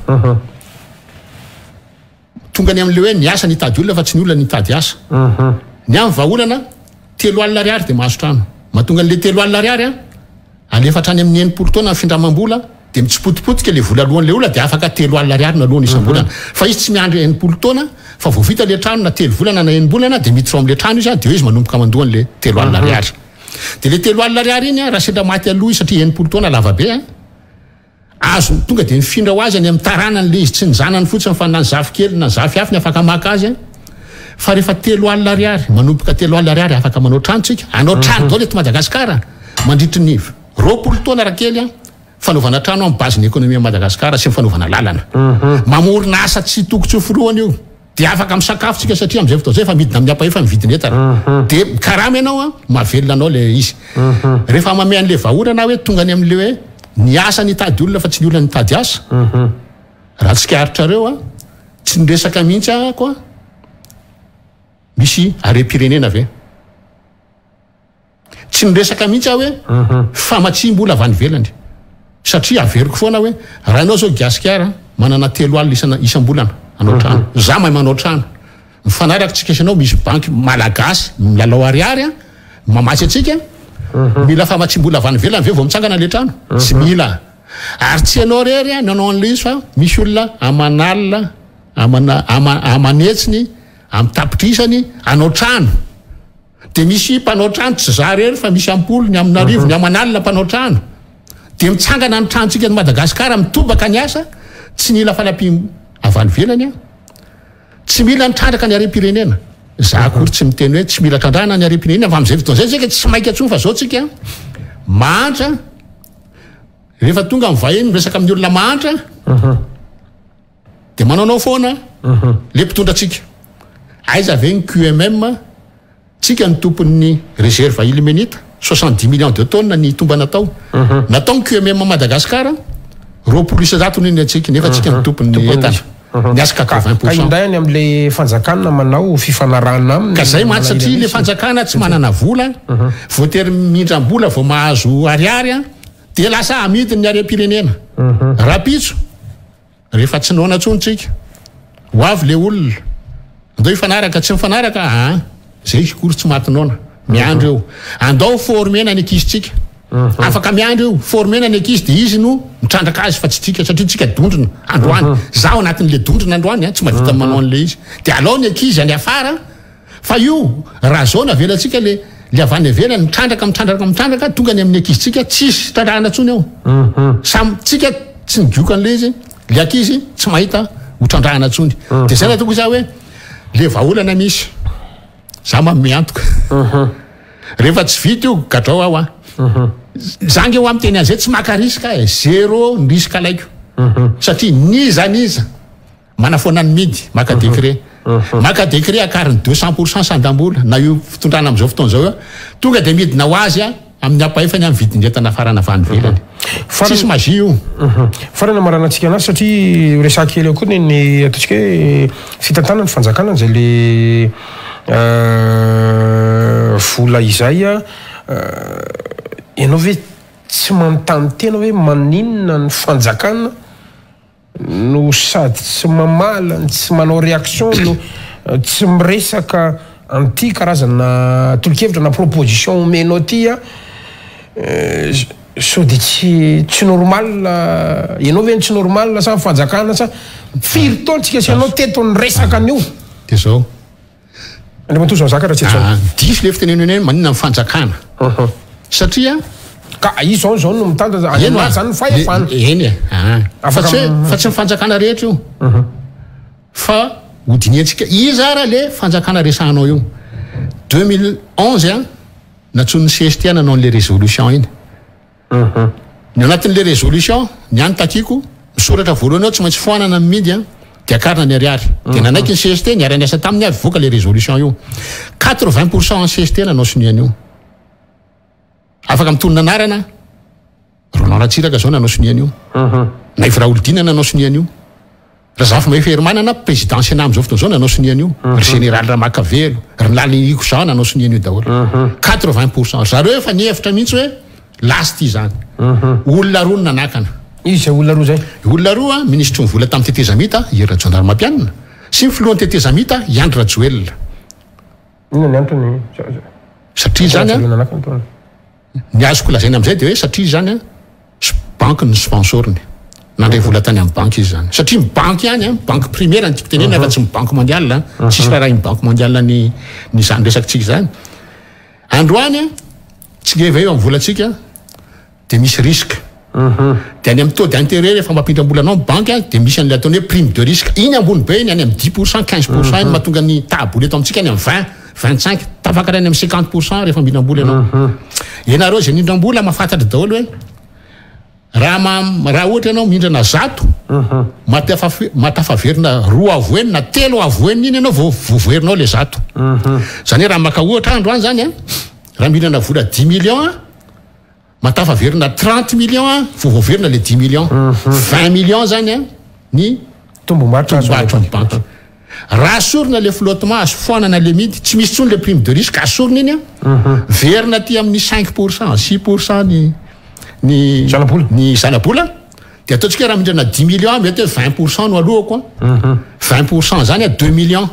Speaker 3: Tonga any amin'ilay hoe ny asa nitady olona fa tsy ny olona nitady asa. Ny ahy ny vahaolana, 30 ariary dia mahazo trano. Mahatonga an'ilay 30 ariary an, alefa hatrany amin'ny 60 taona ny findramam-bola, dia mitsipotipotika ilay vola aloan'ilay olona dia afaka 30 ariary no aloany isam-bolana. Fa izy tsy miandry 60 taona fa vao vita ilay trano na telo volana na enim-bolana dia miditra ao amin'ilay trano izy an, dia eo izy manomboka mandoa an'ilay 30 ariary. Dia ilay 30 ariary iny an, raha sendra maty aloha izy satria 60 taona lava be an, Azony tonga dia mifindra ho azy any amin'ny taranany ilay izy, tsy ny zanany fotsiny fa na ny zafikeliny na ny zafiafiny afaka maka azy an! Fa rehefa 30 ariary, manomboka 30 ariary afaka manao trano tsika, hanao trano daholo eto Madagasikara mandritry ny 20 taona raha kely an, fanaovana trano an base ny économie an'i Madagasikara sy ny fanaovana lalana. Mamorona asa tsy toko tsy ho filohana io. Dia afaka misakafo tsika satria amin'izay fotoana izay efa midina amin'ny ampahefa ny vidin'entana. Dia mikarama ianao an, mahavelona anao ilay izy. Rehefa manome an'ilay vahaolana aho hoe tonga any amin'ilay hoe ny asa nitady olona fa tsy ny olona nitady asa. Raha tsikaritrareo an, tsy niresaka mihitsy ahako an, misy harem-pirenena ve? Tsy niresaka mihitsy aho hoe famatsiam-bola avy any ivelany. Satria averiko foana hoe raha ianao izao Gasikara manana 30 isana isam-bolana hanao trano. Za mahay manao trano. Mifanaraka tsika sy ianao misy banky malagasy milalao ariary an, mamatsy antsika. Mila famatsiam-bola avy any ivelany ve vao mitsangana le trano? Tsy mila. Ary tsy ianao irery an nanao an'ilay izy fa misy olona aman'alina, amana ama aman'hetsiny, amin-tapitrisany hanao trano. Dia misy mpanao trano, tsy za irery fa misy am-polony, amin'arivony, aman'alina mpanao trano. Dia mitsangana ny tranontsika eto Madagasikara, mitobaka ny asa, tsy nila fanampiam avy any ivelany aho. Tsy mila nitrandraka ny harem-pirenena. Za akory tsy miteny hoe tsy mila trandrahana ny harem-pirenena fa amin'izay fotoana izay tsika tsy maika intsony fa zao tsika mahantra. Rehefa tonga ny vahiny miresaka amin'ny olona mahantra, Dia manaonao foana le mpitondra antsika. Aiza ve ny QMM? Tsika no tompon'ny réserve ilmenite, 70 millions de tonnes ny tombana tao. Natao ny QMM Madagascar, 20% no ny antsika, nefa tsika no tompon'ny entana. Ny azy 80 pour
Speaker 2: Ka
Speaker 3: cent.
Speaker 2: indray any amin'ilay fanjakana manao fifanarahana aminy.
Speaker 3: Ka zay mantsy satria le fanjakana tsy manana vola, voatery mindram-bola vao mahazo ariary, dia lasa amidiny ny harem-pirenena. Rahampitso. Rehefa tsy noana tsony tsika, ho avy le olona, andao hifanaraka, tsy mifanaraka aa, zay hikory tsy maty noana, miandry eo, andao former-na ny ankizy tsika, afaka miandry eo, former-na ny ankizy de izy no mitrandraka azy fa tsy tsika, satria tsika dondrona androany, zaho anatin'le dondrona androany a, tsy mahavita manao an'le izy, de alao ny ankizy any afara, Fa io raha zao no avelantsika le le avy any ivelany mitrandraka mitrandraka mitrandraka tonga any amin'ny ankizintsika tsisy trandrahana intsony ao. Samy tsika tsy migoka an'le izy, le ankizy tsy mahita ho trandrahana intsony. De zay nataoko za hoe le vahaolana misy. Za manome antoka. Rehefa tsy vita io gadrao aho an. Za nge hoa miteny an'izay tsy maka risque e, zéro ny risque alaiko. Satria n'iza n'iza manafoana ny midy, maka décret. Maka décret akariny 200% sandam-bola na io fitondrana amin'izao fotoana izao io, tonga dia midina ho azy amin'ny ampahefany amin'ny vidin'ny entana hafarana avy any ivelany. Tsisy magie io.
Speaker 2: Farany hamaranantsika anazy satria resaha kely eo koa ny ny ataontsika hoe fitantanana ny fanjakana izay le vola izay. Ianao ve tsy manontany tena hoe maninona ny fanjakana no sady tsy mamaly no tsy manao réaction no tsy miresaka an'ity karazana tolo-kevitra na proposition omenao ity a? Sao dia tsy tsy normal ianao ve no tsy normal sa ny fanjakana sa firy taona tsika sy ianao teto niresaka an'io?
Speaker 3: Dia zao.
Speaker 2: Andriamatoa Jean Jacques Ratsietson.
Speaker 3: Ah, diso le fitenenana hoe maninona ny fanjakana. Satria.
Speaker 2: Ka izy zao zao no mitantana, any aminazy zany ny fahefana.
Speaker 3: Eny e. Ah. Fa tsy hoe fa tsy ny fanjakana rehetra io. Fa hodinihantsika iza ara le fanjakana resahanao io. 2011 an, nantsoin'ny CST nanao an'le résolution iny. Ny ao anatin'ilay résolution, ny ahy ny takiako, misoratra voalohany ao tsy maintsy foanana ny midy an, dia akarina ny ariary. Dia nanaiky ny CST, niara-niasa taminy aho, voaka ilay résolution io. 80% an'ny CST nanao sonia an'io. Afaka mitonona anarana, Roland Ratsiraka zao nanao sonia an'io. Naivo Raholdina nanao sonia an'io. Razafimahefa Herimanana, président Sénat amin'izao fotoana izao nanao sonia an'io. Ry Général Ramakavelo, ry Laliniriko Jean nanao sonia an'io daholo. 80%. Ry zareo efa nihevitra mihitsy hoe lasa ity izany. Olona roa no nanakana.
Speaker 2: Iza izay olona roa izay?
Speaker 3: Olona roa, minisitry ny vola tamin'ny tetezamita, Hery Rajaonarimampianina, sy ny filohan'ny tetezamita, i Andry Rajoelina.
Speaker 2: Inona ny antony?
Speaker 3: Satria izany an, Ny azoko lazaina amin'izay dia hoe satria izany an, banky no sponsor-ny. Nandray vola tany amin'ny banky izy izany. Satria ny banky ihany an, banky primaire no tiako tenenina fa tsy ny banque mondiale an. Tsisy raharahin'ny banque mondiale ny ny izany resakitsika izany. Androany an, tsingeva eo amin'ny volantsika dia misy risque. Dia any amin'ny taux d'intérêt rehefa mampindram-bola anao ny banky an, dia misy an'ilay ataony hoe prime de risque. Iny ambony be iny, any amin'ny 10%, 15% iny mahatonga ny taha-bola eto amintsika any amin'ny 20, 25, tafakatra any amin'ny 50% rehefa mindram-bola ianao. Ianareo izay nindram-bola mahafantatra daholo hoe raha ma- raha ohatra ianao mindrana 100, mahatafa- mahatafaverina roa avo heny na telo avo heny iny ianao vao voaverinao ilay 100. Izany hoe raha maka ohatra androany izany an, raha mihinana vola 10 millions an, Matafaverina 30 millions an, vao voaverina le 10 millions. 20 millions zany an ny
Speaker 2: Tombombarotra azo
Speaker 3: tombombarotra ny banky. Raha asorina le flottement, azo foanana le midy, tsy misy intsony le prime de risque, asorina iny an, verina aty amin'ny 5%, 6% ny ny
Speaker 2: Zanabola.
Speaker 3: ny zanabola, dia ataontsika hoe raha mindrana 10 millions mety hoe 20% no aloako an, 20% zany an 2 millions.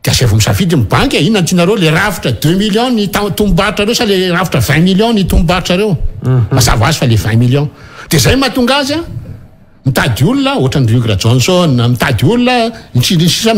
Speaker 3: Dia asaivo misafidy ny banky e, inona no tianareo, le rafitra 2 millions ny tombom-barotrareo sa le rafitra 20 millions ny tombom-barotrareo? Mazava ho azy fa le 20 millions. Dia zay no mahatonga azy an, mitady olona ohatran'i Hugues Rajohnson, mitady olona, ny sisa ny sisa,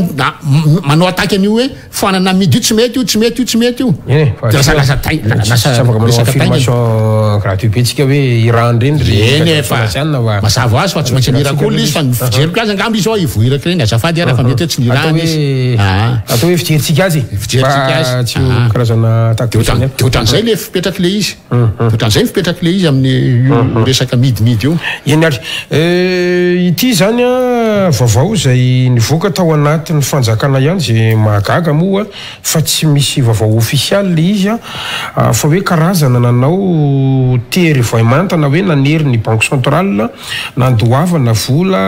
Speaker 3: manao attaque an'io hoe foanana amidy io tsy mety io, tsy mety io, tsy mety io.
Speaker 2: Eny e, fa
Speaker 3: Dia lasa lasa tai-
Speaker 2: tsy
Speaker 3: lasa
Speaker 2: afaka manao
Speaker 3: resaka taingina.
Speaker 2: affirmation gratuit be tsika hoe irahan'ireny ry
Speaker 3: Eny e, fa
Speaker 2: Rajohnson fa
Speaker 3: mazava ho azy fa tsy maintsy aniraka olona izy fa ny fijeriko azy angamba izy ao ivohiraka ireny, azafady ara fa mety hoe tsy nirahana izy.
Speaker 2: Atao hoe fijerintsika azy e.
Speaker 3: Fijerintsika azy.
Speaker 2: Mba tsy ho karazana
Speaker 3: attaque
Speaker 2: be samihafa.
Speaker 3: Dia ohatran'izay le fipetrak'ilay izy. Dia ohatran'izay ny fipetrak'ilay izy amin'ny io resaka midimidy io.
Speaker 2: Eny ary. Ity izany an, vaovao izay nivoaka tao anatin'ny fanjakana ihany izay mahagaga moa fa tsy misy vaovao ofisialy ilay izy an, fa hoe karazana nanao tery vaimanta na hoe nanery ny banque centrale nandoavana vola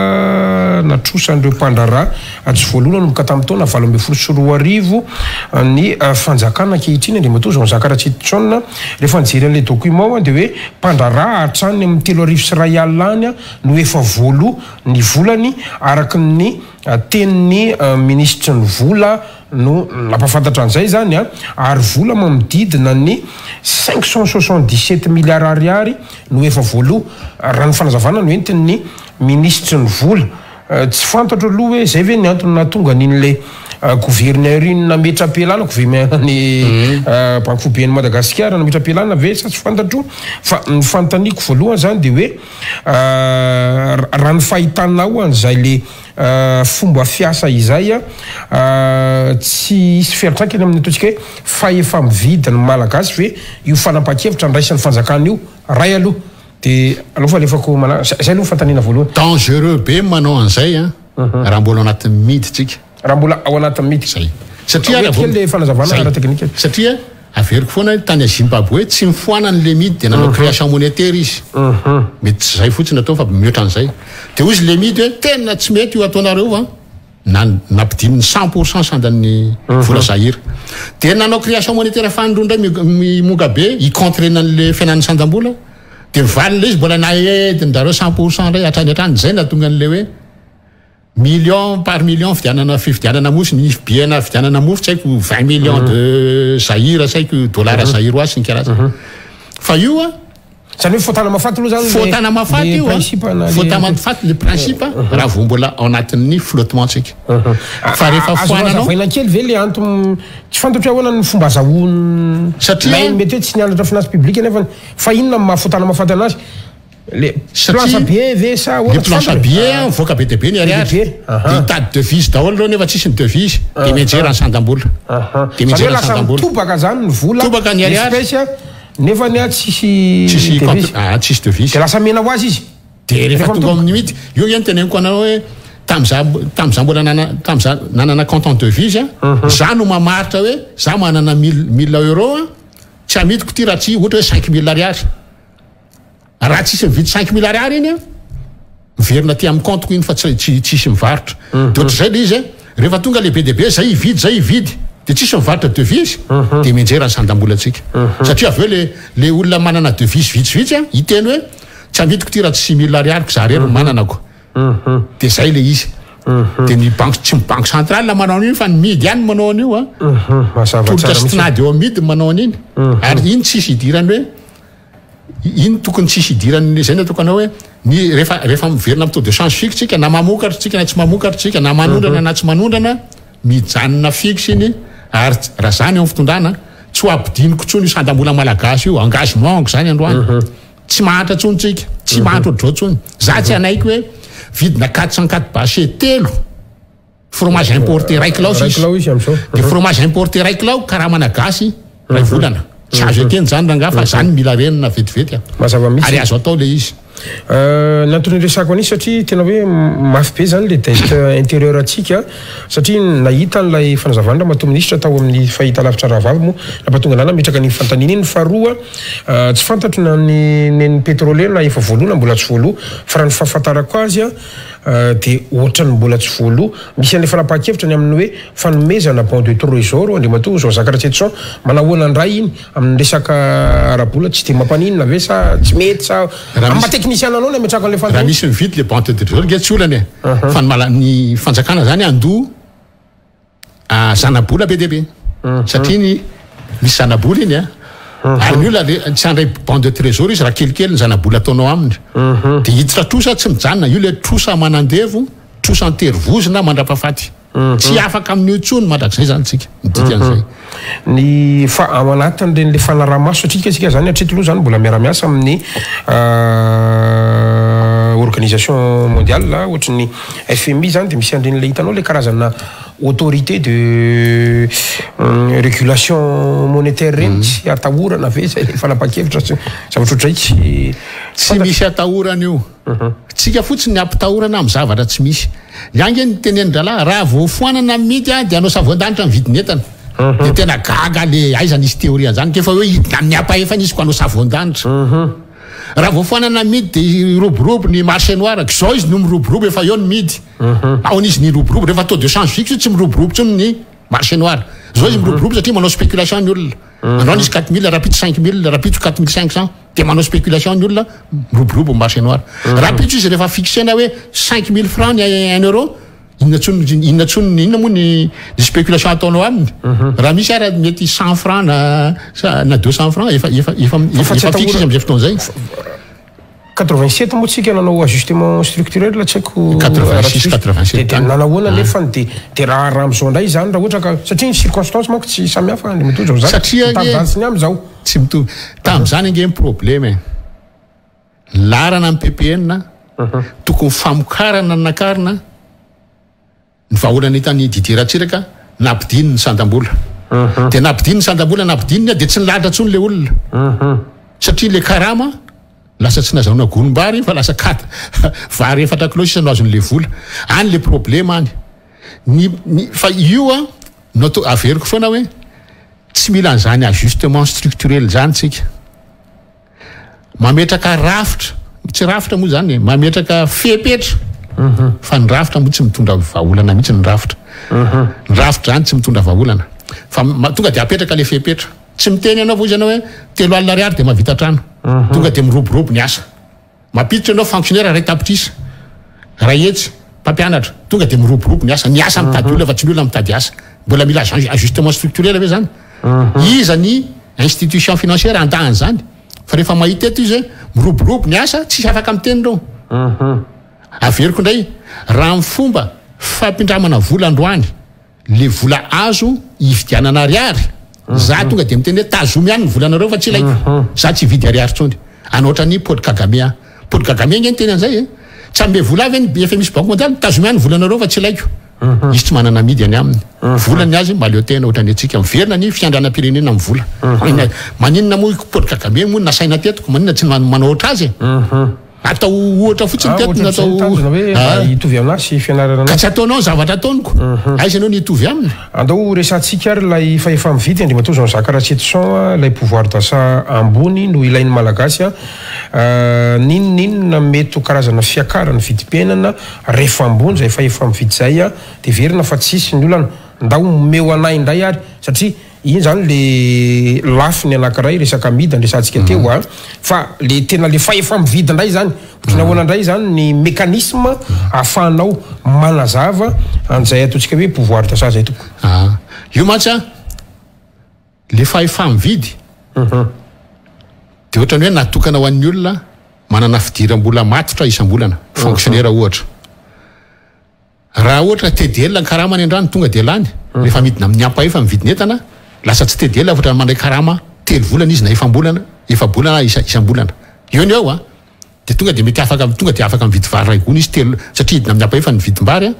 Speaker 2: na trosan'ireo mpandraharaha tsy voaloa nanomboka tamin'ny taona 2018 ny fanjakana ankehitriny Andriamatoa Jean Jacques Ratsitojaona. Rehefa nijery an'ilay document aho dia hoe mpandraharaha hatrany amin'ny 3001 any no efa voaloa ny volany araka ny tenin'ny minisitry ny vola no nampahafantatra an'izay izany ary vola manodidina ny 577 milliards ariary no efa voaloa raha ny fanazavana no entin'ny minisitry ny vola. Tsy fantatro aloha hoe izay ve ny antony nahatonga an'iny gouverneur iny nametra-pialana, gouverneur ny banky foiben'i Madagasikara nametra-pialana ve sa tsy fantatro fa ny fanontaniako voalohany izany dia hoe raha ny fahitanao an'izay le. fomba fiasa izay tsy hisy fiantraikany amin'ny ataontsika hoe fahefa-mividy ny Malagasy ve io fanapahan-kevitra andraisan'ny fanjakana io? Ray aloha dia aleo fa alefako manaraka, zay aloha ny fanontaniana voalohany.
Speaker 3: Dangereux be ny manao an'izay an, raha mbola ao anatin'ny midy tsika.
Speaker 2: Raha mbola ao anatin'ny midy.
Speaker 3: Zay. Satria
Speaker 2: raha vao. Kely le fanazavana ara-teknika.
Speaker 3: Satria averiko foana hoe tany Zimbabwe tsy nifoanany le midy dia nanao création monétaire izy. Mety tsy zay fotsiny atao fa mihoatra an'izay. Dia hoy izy le midy hoe tena tsy mety io ataonareo an. Na nampidininy 100% sandan'ny vola Zaïre. Dia nanao création monétaire fahandroa indray i Mugabe hi-contrer-na an'le fihenan'ny sandam-bola. Dia mivalona ilay izy mbola naedin-dRareo 100% indray hatrany hatrany. Izay nahatonga an'ilay hoe million par million fividianana fividianana mofo, ny fibiana fividianana mofo tsy haiko 20 millions de Zaïre tsy haiko dollars zaïrois sy ny karazany. Fa io an.
Speaker 2: Zany hoe fotana mahafaty aloha zany le
Speaker 3: Fotana mahafaty
Speaker 2: le
Speaker 3: io an.
Speaker 2: principe na le
Speaker 3: Fotana mahafaty le principe raha vao mbola ao anatin'ny flottement tsika. Fa rehefa
Speaker 2: Azo
Speaker 3: foananao.
Speaker 2: hazavaina kely ve le antony tsy fantatro hoe ahoana ny fomba azahoan
Speaker 3: Satria
Speaker 2: lay mety hoe tsy nianatra finance publique nefa fa inona no maha fotana mahafaty anazy? Le planche à billets ve sa
Speaker 3: ahoana? Le planche à billets an, mivoaka be dia be ny ariary. Be dia be. Dia hitady devise daholo ireo nefa tsisy ny devise. Dia mianjera ny sandam-bola.
Speaker 2: Dia mianjera ny sandam-bola. Tobaka zany ny vola.
Speaker 3: Tobaka ny ariary.
Speaker 2: Espèce nefa ny tsisy
Speaker 3: tsisy devise. Ah, tsisy devise.
Speaker 2: Dia lasa mena ho azy izy.
Speaker 3: Dia rehefa tonga amin'ny midi, io ihany teneniko anao hoe tamin'izaho tamin'izaho mbola nanana tamin'izaho nanana compte en devise an, izaho no mamaritra hoe izaho manana mille mille euros an, tsy amidiko ity raha tsy ohatra hoe 5000 ariary. Raha tsisy mividy 5000 ariary iny an, miverina aty amin'ny compte-ko iny fa tsy tsy tsisy mivarotra. Dia ohatr'izay ilay izy an, rehefa tonga ilay be dia be, zay hividy, zay hividy, dia tsisy mivarotra devise, dia mianjera ny sandam-bolantsika. Satria avy eo le le olona manana devise vitsivitsy an, hiteny hoe tsy amidiko ity raha tsy 6000 ariary ko za irery no manana ko. Dia zay ilay izy. Dia ny banque, tsy ny banque centrale manao an'io fa ny midy ihany no manao an'io an.
Speaker 2: Mazava
Speaker 3: Tolotra
Speaker 2: tsara
Speaker 3: sy
Speaker 2: mihitsy.
Speaker 3: tinady eo amin'ny midy no manao an'iny. Ary iny tsisy idirany hoe Iny tokony tsisy idiran'ny zay no ataoko anao hoe ny rehefa rehefa miverina amin'ny taux de change fixe tsika na mamokatra tsika na tsy mamokatra tsika na manondrana na tsy manondrana mijanona fixe iny ary raha zany eo amin'ny fitondrana tsy ho ampidiniko tsony io sandam-bola malagasy io engagement-ko zany androany tsy mahantra tsony tsika tsy mahantra ohatr'izao tsony za tsy hanaiky hoe vidina 404 bâché telo Fromage importé iray kilao
Speaker 2: Iray
Speaker 3: sisa.
Speaker 2: kilao izy amin'izao.
Speaker 3: Dia fromage importé iray kilao karamana gasy iray volana. Tsy azo ekena izany rangahy fa izany mila renina vetivety a.
Speaker 2: Mazava mihitsy.
Speaker 3: Ary azo atao ilay izy.
Speaker 2: Ny antony iresahako an'io satria tena hoe mafy be izany ilay dette intérieure antsika satria nahita an'ilay fanazavana Ramatoa Minisitra tao amin'ny fahitalavitra Rahavavy moa nampatonga anah nametraka an'iny fanontaniana iny. Faharoa tsy fantatro na ny nen'ny pétrolier na efa voaloa na mbola tsy voaloa fa raha ny fahafantarako azy dia ohatran'ny mbola tsy voaloa. Misy an'ilay fanapahan-kevitra ny amin'ny hoe fanomezana bon de trésor Andriamatoa Jean Jacques Ratsietison. Manahoana indray iny amin'ny resaka ara-bola? Tsy dia mampaninona ve sa tsy mety sa
Speaker 3: Raha
Speaker 2: amin'ny
Speaker 3: misy
Speaker 2: maha teknisiana anao no ametrahako an'ilay
Speaker 3: raha
Speaker 2: fanontaniana?
Speaker 3: misy mividy le bon de trésor nge tsy olana e. Fa ny mala- ny fanjakana zany handoa zanabola be dia be satria ny misy zanabola iny a ary ny olona re- tsy handray bon de trésor izy raha kelikely ny zanabola ataonao aminy dia hiditra trosa tsy mijanona io le trosa manandevo trosa an-terivozona mandra-pahafaty tsy afaka amin'io intsony mandrakizay zany tsika ny dikan'izay
Speaker 2: Ny fa ao anatin'ireny le fanaraha-maso satria isika zany hatreto aloha zany mbola miara-miasa amin'ny organisation mondiale ohatry ny FMI zany dia misy an'ireny le hitanao le karazana autorité de régulation monétaire ireny tsy atahorana ve zay le fanapahan-kevitra sy zavatra ohatr'izay tsy
Speaker 3: Tsy misy atahorana io. Tsika fotsiny ny ampitahorana amin'ny zavatra tsy misy. Ny ahy nge ny tenenin-drahalahy, raha vao foanana ny midy dia hanao savoan-danitra ny vidin'entana. Dia tena gaga le aiza nisy théorie an'izany k'efa hoe hidina amin'ny ampahefany izy ko hanao savoan-danitra. Raha vao foanana ny midy dia hiroborobo ny marché noir, k'izao izy no miroborobo efa eo ny midy. Ahoana izy niroborobo? Rehefa taux de change fixe io tsy miroborobo intsony ny marché noir. Zao izy miroborobo satria manao spéculation ny olona. Androany izy 4000, rahampitso 5000, rahampitso 4500. Dia manao spéculation ny olona, miroborobo ny marché noir. Rahampitso izy rehefa fixena hoe 5000 francs ny un euro, inona tsony, inona tsony, inona moa ny ny spéculation ataonao aminy? Raha misy ara mety 100 francs na na 200 francs efa efa efa
Speaker 2: Fa tsy
Speaker 3: efa fixe izy
Speaker 2: atahorana.
Speaker 3: amin'izay fotoana izay.
Speaker 2: 87 moa tsika nanao ajustement structurel tsy haiko
Speaker 3: 86, 87
Speaker 2: dia dia
Speaker 3: tany.
Speaker 2: nanahoana nefany dia dia raha raha amizao indray izany raha ohatra ka satria ny circonstance manko tsy samy hafa Andriamatoa Jean Jacques
Speaker 3: Satria
Speaker 2: ny tamin'izany
Speaker 3: ange
Speaker 2: sy ny amizao.
Speaker 3: Tsy mitovy. Tamin'izany ange ny problème e. Ny laharana ny PPN tokony famokarana no nakarina. Vahaolana hitan'i Didier Ratsiraka, nampidininy ny sandam-bola. Dia nampidininy ny sandam-bola, nampidininy dia tsy nilahatra intsony ilay olona. Satria ilay karama lasa tsy nazahoana gonim-bary fa lasa kat vary efatra kilao sisa no azon'ilay vola. Any ilay problema any. Ny, ny, fa io an, no atao, averiko foana hoe, tsy mila an'izany ajustement structurel izany tsika. Mametraka rafitra, tsy rafitra moa izany e, mametraka fepetra fa ny rafitra moa tsy mitondra vahaolana mihitsy ny rafitra. Ny rafitra izany tsy mitondra vahaolana fa tonga dia apetraka ilay fepetra. Tsy miteny ianao fa hoy izy ianao hoe 30 ariary dia mahavita trano. Tonga dia miroborobo ny asa. Mampiditra ianao fonctionnaire 1 tapitrisa, 100, mpampianatra, tonga dia miroborobo ny asa. Ny asa mitady olona fa tsy ny olona mitady asa. Mbola mila ajustement structurel ve zany? Iza ny institution financière handà an'izany? Fa rehefa mahita eto izy hoe miroborobo ny asa, tsisy afaka miteny ireo. Averiko indray, raha ny fomba fampindramana vola androany, le vola azo hividianana ariary, za tonga de miteny hoe tazomy ihany ny volanareo fa tsy ilaiko, za tsy hividy ariary intsony. Anao ohatran'i Paul Kagame aho. Paul Kagame ange niteny an'izay e. Tsy hanome vola ahy ve ny FMI sy Banque Mondiale? Tazomy ihany ny volanareo fa tsy ilaiko. Izy tsy manana amidy any aminy. Vola ny azy, mahaleo tena ohatran'ny antsika. Miverina ny fiandrianam-pirenena amin'ny vola. Maninona moa i Paul Kagame moa nasaina teto? Maninona tsy manao ohatr'azy e? Atao ohatra fotsiny teto
Speaker 2: ny
Speaker 3: atao.
Speaker 2: Tanjona hoe mba hitovy aminahy sy fianarana
Speaker 3: Ka tsy ataonao ny zavatra ataoniko. Aiza ianao no hitovy aminy?
Speaker 2: Andao resahantsika ary ilay fahefa-mividy Andriamatoa Jean Jacques Ratsietison, ilay pouvoir d'achat ambony no ilain'ny Malagasy. N'inon'inona mety ho karazana fiakaran'ny vidim-piainana rehefa ambony izay fahefa-mividy izay dia heverina fa tsy hisy ny olana. Ndao omeo anay indray ary satria Iny zany le lafiny anakiray resaka amidy andresantsika teo a, fa le tena le fahefa-mividy ndray zany, ohatran'ny ahoana ndray zany ny mécanisme ahafahanao manazava an'izay ataontsika hoe pouvoir d'achat zay tompoko?
Speaker 3: Aa, io mantsy an, le fahefa-mividy de ohatran'ny hoe natokana ho an'ny olona manana fidiram-bola matotra isam-bolana, fonctionnaire ohatra. Raha ohatra TDL ny karamany androany tonga dia lany, rehefa midina amin'ny ampahefa ny vidin'entana, lasa tsy TDL fa ohatran'ny mandray karama telo volana izy na efa-bolana, efa-bolana isa isam-bolana. Eo no eo an! Dia tonga dia mety afaka tonga dia afaka mividy vary iray gony izy telo satria hidina amin'ny ampahefa ny vidim-bary an,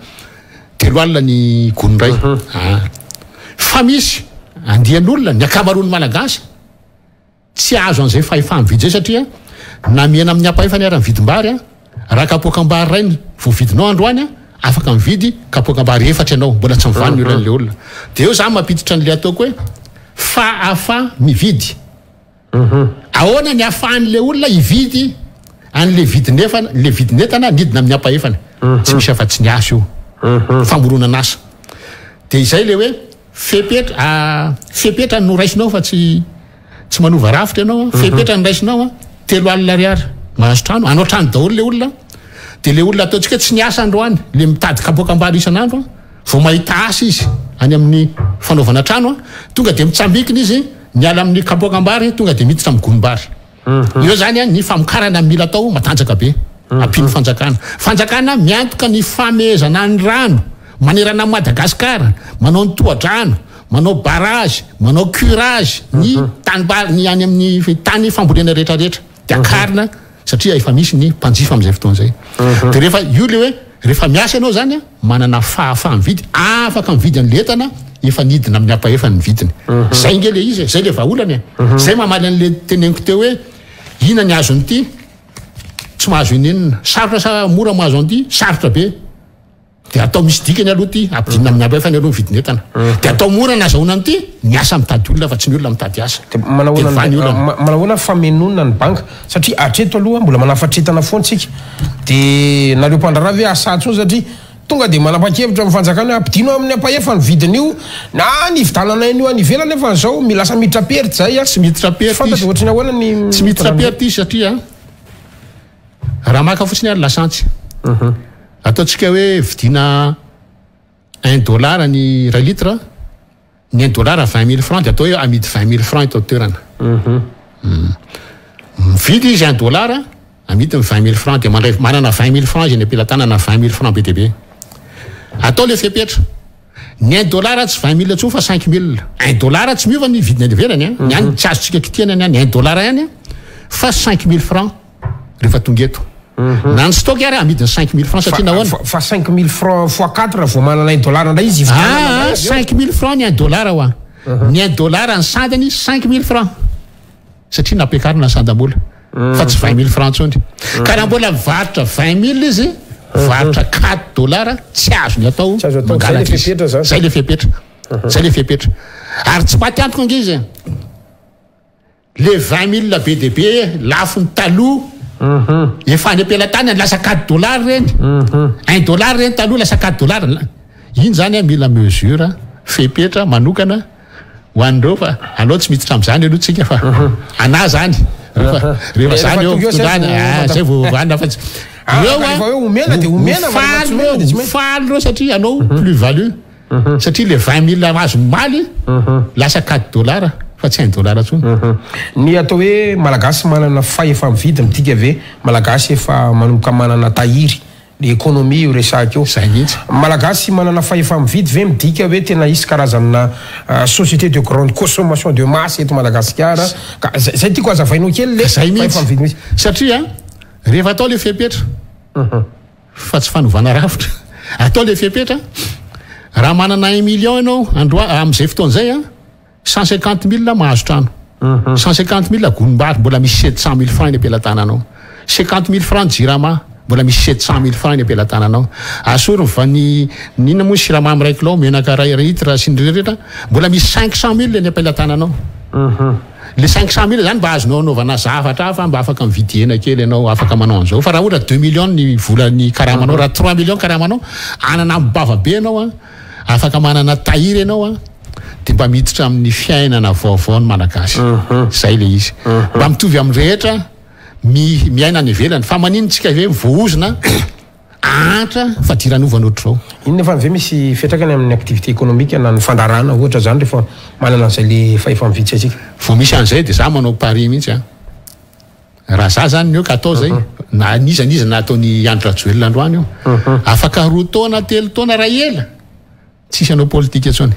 Speaker 3: 30 ny gony iray. Ah. Fa misy andian'olona, ny ankamaroan'ny Malagasy, Tsy azo an'izay fahefa-mividy izay satria na mihena amin'ny ampahefany ary ny vidim-bary, raha kapoakam-bary iray no voavidinao androany, afaka mividy kapoakam-bary efatra ianao, mbola tsy mivaha ny olan'ilay olona. Dia eo izaho mampiditra an'ilay ataoko hoe fahafa-mividy. Ahoana ny ahafahan'ilay olona hividy an'ilay vidin'efana, ilay vidin'entana nidina amin'ny ampahefany? Tsy misy afa-tsy ny asa io. Famoronan'asa. Dia izay ilay hoe Fepetra, fepetra no raisinao fa tsy tsy manova rafitra ianao an, fepetra no raisinao an, 30 ariary mahazo trano, hanao trano daholo le olona, de le olona ataontsika hoe tsy niasa androany, le mitady kapoakam-bary isan'andro an, vao mahita asa izy any amin'ny fanaovana trano an, tonga de mitsambikina izy miala amin'ny kapoakam-bary tonga de miditra amin'ny gonim-bary. Eo zany an ny famokarana mila atao matanjaka be ampian'ny fanjakana. Fanjakana miantoka ny famehezana ny rano manerana an'i Madagascar, manao ny tohadrano, manao barrage, manao curage ny tanimbary ny any amin'ny tany fambolena rehetra rehetra de akarina satria efa misy ny mpanjifa amin'izay fotoana izay. De rehefa io le hoe rehefa miasa ianao zany an Manana fahafaha-mividy, afaka mividy an'ilay entana efa nidina amin'ny ampahefany ny vidiny. Zay nge le izy e, zay le vahaolana e. Zay mamaly an'le teneniko teo hoe inona ny azon'ity, tsy mahazo ininona. Sarotra sa mora mahazo an'ity? Sarotra be. De atao misy dikany aloha ity, ampidinina amin'ny ampahefany aloha ny vidin'entana. De atao mora ny azahoana an'ity, ny asa mitady olona fa tsy ny olona mitady asa.
Speaker 2: De manao
Speaker 3: De
Speaker 2: ahoana
Speaker 3: vaha ny olana.
Speaker 2: manao ahoana famenoana ny banga? Satria hatreto aloha mbola manafatretana foana tsika. De nareo mpandraharaha ve hahasahy intsony satria tonga de manapa-kevitra ny fanjakana hoe ampidino amin'ny ampahefa ny vidin'io na ny hividananay an'io any ivelany nefa zao mi lasa miditra perte zay a.
Speaker 3: Tsy miditra
Speaker 2: Tsy
Speaker 3: perte
Speaker 2: fantatra
Speaker 3: izy.
Speaker 2: ohatry ny ahoana ny
Speaker 3: Tsy miditra perte izy satria raha maka fotsiny ary lasantsy. Ataontsika hoe vidiana un dollar ny iray litre. Ny un dollar 20 000 francs dia atao hoe amidy 20 000 francs eto an-toerana. Mividy izy un dollar, amidiny 20 000 francs dia mandray manana 20 000 francs izy eny am-pelatanana 20 000 francs be dia be. Atao ilay fepetra. Ny un dollar tsy 20 000 intsony fa 5 000. Un dollar tsy miova ny vidiny any ivelany an. Ny any tsy azontsika kitihana ny any, un dollar ihany an, fa 5 000 francs rehefa tonga eto. Na ny stock ary amidiny 5000 francs satria nahoana?
Speaker 2: Fa 5000 francs fois 4 vao manana un dollar indray izy hividianana
Speaker 3: indray avy eo. 5000 francs ny un dollar hoa. Ny un dollar ny sandany 5000 francs. Satria nampiakarina ny sandam-bola fa tsy 20000 francs intsony. Ka raha mbola mivarotra 20000 izy, mivarotra 4 dollars, tsy azony atao mangalatra izy. Zay le fepetra. Zay le fepetra. Ary tsy maty antoka ange izy e. Le 20000 be dia be lafony taloha efa any am-pelatanany lasa 4 dollars ireny. Un dollar ireny taloha lasa 4 dollars. Iny zany mila mesure, fepetra manokana ho an'ireo fa aleo tsy miditra amin'izany aloha tsika fa anà zany rehefa rehefa zany eo fitondrana ah, zay vao vanona fa tsy
Speaker 2: ah, rehefa hoe omena dia omena
Speaker 3: fa faly ireo faly ireo satria anao plus value satria le 20000 azo omaly lasa 4 dollars fa tsy 1 dollar intsony.
Speaker 2: Ny atao hoe Malagasy manana fahefa-mividy midika ve Malagasy efa manomboka manana tahiry Ny économie io resahiko io.
Speaker 3: Zay mihitsy.
Speaker 2: Malagasy manana fahefa-mividy ve midika hoe tena hisy karazana société de grande consommation de masse eto Madagasikara? Ka zay zay tiako hazavainao kely le
Speaker 3: Zay mihitsy.
Speaker 2: fahefa-mividy mihitsy.
Speaker 3: Satria rehefa atao le fepetra fa tsy fanovana rafitra, atao le fepetra, raha manana un million ianao androa amin'izay fotoana izay an, 150 000 mahazo trano, 150 000 gonim-bary, mbola misy 700 000 francs eny am-pelatananao, 50 000 francs jirama, mbola misy 700 000 francs eny am-pelatananao, asory ny va ny ny inona moa siramamy iray kilao, menaka iray litre sy ny rehetra, mbola misy 500 000 eny am-pelatananao. Le 500 000 zany mba azonao anaovana zavatra hafa, mba afaka mividy hena kely ianao, afaka manao an'izao. Fa raha ohatra 2 millions ny vola ny karamanao, raha 3 millions karamanao, anana amim-bava be ianao an, Afaka manana tahiry ianao an, dia mba miditra amin'ny fiainana vaovao ny Malagasy. Izay ilay izy. Mba mitovy amin'ny rehetra mi, miaina any ivelany. Fa maninona tsika ve voahozona ahantra fadiranovana ohatr'izao?
Speaker 2: Iny nefa ve misy fiantraikany amin'ny activité économique na ny fandraharahana ohatra izany rehefa manana an'izay le fahefa-mividy isika?
Speaker 3: Vao misy an'izay dia za manao pari mihitsy an. Raha za zany ny eo ka atao zay, na n'iza n'iza na ataon'i Andry Rajoelina androany io, afaka 2 taona, 3 taona raha ela, tsisy hanao politika intsony.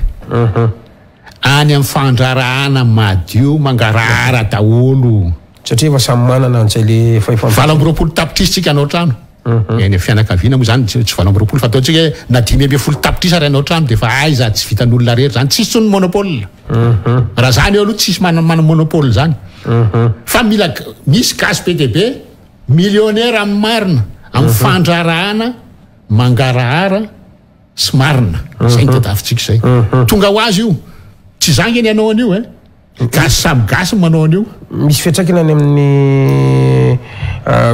Speaker 3: Any amin'ny fandraharahana madio, mangarahara daholo.
Speaker 2: Satria efa samy manana an'izay le fahefana.
Speaker 3: 28 tapitrisa tsika hanao trano. Eny amin'ny fianakaviana moa zany tsy 28 fa ataontsika hoe na 15 tapitrisa ary hanao trano dia efa aiza tsy vitan'olona rery zany, tsisy intsony ny monopole. Raha zany eo aloha tsisy mana monopole zany. Fa mila misy gasy be dia be millionnaire amin'ny marina, amin'ny fandraharahana mangarahara sy marina. Zay no tadiavintsika zay. Tonga ho azy io. Tsy za nge ny hanao an'io e. Gasy samy gasy no manao an'io.
Speaker 2: Misy fiantraikany any amin'ny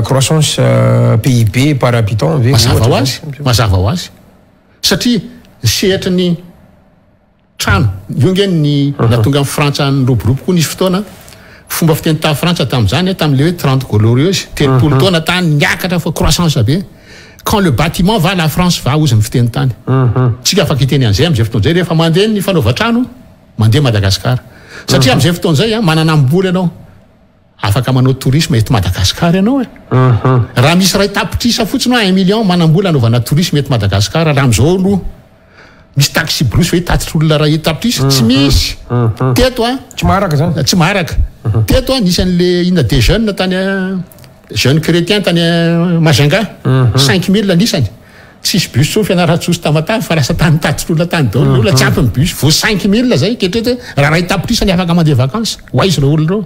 Speaker 2: croissance PIB par habitant ve?
Speaker 3: Mazava ho azy, mazava ho azy. Satria ny sehatry ny trano, io nge ny nahatonga an'i Frantsa niroborobo koa nisy fotoana, fomba fiteny tany Frantsa tamin'izany, tamin'ilay hoe trente glorieuses, 30 taona tany niakatra fa croissance be. Quand le bâtiment va, la France va, hozy ny fiteny tany. Tsika afaka hiteny an'izay amin'izay fotoana izay, rehefa mandeha ny fanaovan-trano, Mandeha Madagascar. Satria amin'izay fotoana izay an, manana amboly ianao. Afaka manao tourisme eto Madagascar ianao e. Raha misy 1 tapitrisa fotsiny hoe 1 million manam-bola anaovana tourisme eto Madagascar, raha amin'izao aloha misy taxi brousse ve hitatitra olona 1 tapitrisa? Tsy misy. Teto an.
Speaker 2: Tsy maharaka zany.
Speaker 3: Tsy maharaka. Teto an, nisy an'le inona des jeunes tany jeunes chrétiens tany Majunga. 5000 anisany. Tsisy bus tsony Fianarantsoa sy Tamatave fa lasa tany nitatitr'olona tany daholo ny olona, tsy ampy ny bus, vao 5000 zay, eritrereto hoe raha 1 tapitrisa ny afaka mandeha vacances, ho aiza ireo olona ireo?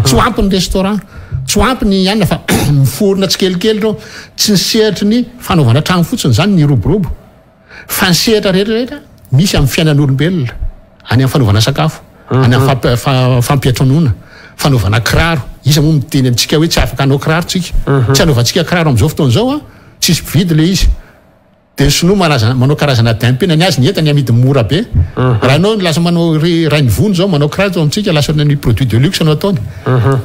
Speaker 3: Tsy ho ampy ny restaurant, tsy ho ampy ny anona fa miforona tsikelikely ireo, tsy ny sehatry ny fanaovana trano fotsiny izany ny hiroborobo fa ny sehatra rehetra rehetra misy amin'ny fiainan'olombelona, any amin'ny fanaovana sakafo, any amin'ny fampiantranoana, fanaovana kiraro, iza moa miteny amintsika hoe tsy afaka hanao kiraro tsika, tsy hanaovantsika kiraro amin'izao fotoana izao an, Tsisy mpividy le izy. De ny sinoa malaza manao karazana dumping ny azy ny entany amidy mora be. Raha anao lasa manao ry Rainivony zao manao kiraro eto amintsika lasa ohatran'ny produit de luxe no ataony.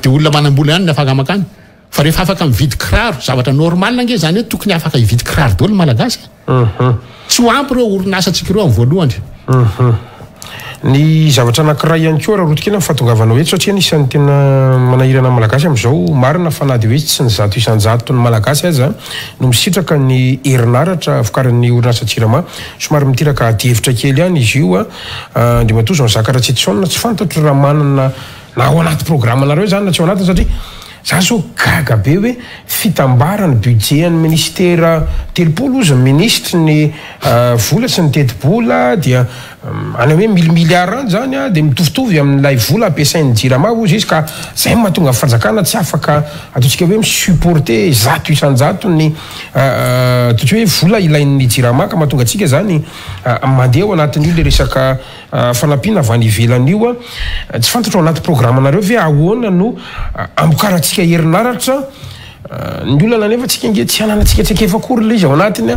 Speaker 3: De olona manambola ihany no afaka makany. Fa rehefa afaka mividy kiraro, zavatra normal ange zany hoe tokony afaka hividy kiraro daholo ny malagasy e. Tsy ho ampy ireo orinasantsika ireo amin'ny voalohany.
Speaker 2: Ny zavatra anankiray ihany koa raha rotikely amin'ny fahatongavanao eto satria anisan'ny tena manahirana ny Malagasy amin'izao, marina fa na dia hoe tsy ny 100% ny Malagasy aza no misitraka ny herinaratra vokarin'ny orinasa Jirama, somary miteraka adihevitra kely ihany izy io Andriamatoa Jean Jacques Ratsitoson, tsy fantatro raha manana na ao anaty programme-nareo izany na tsy ao anatiny satria. Za zao gaga be hoe fitambaran'ny budget an'ny ministera 30 ozy ny minisitry ny vola sy ny tetibola dia any hoe mille milliards any zany a, dia mitovitovy amin'ilay vola ampiasain'ny jirama ozy izy ka zay no mahatonga ny fanjakana tsy afaka ataontsika hoe mi-supporter 100% ny ataontsika hoe vola ilain'ny jirama ka mahatonga antsika zany mandeha ao anatin'io le resaka Fanampiana avy any ivelany io. Tsy fantatro ao anaty programanareo ve ahoana no amokarantsika herinaratra? Ny olana anefa tsika ange tsy ananantsika traikefa akory ilay izy ao anatiny.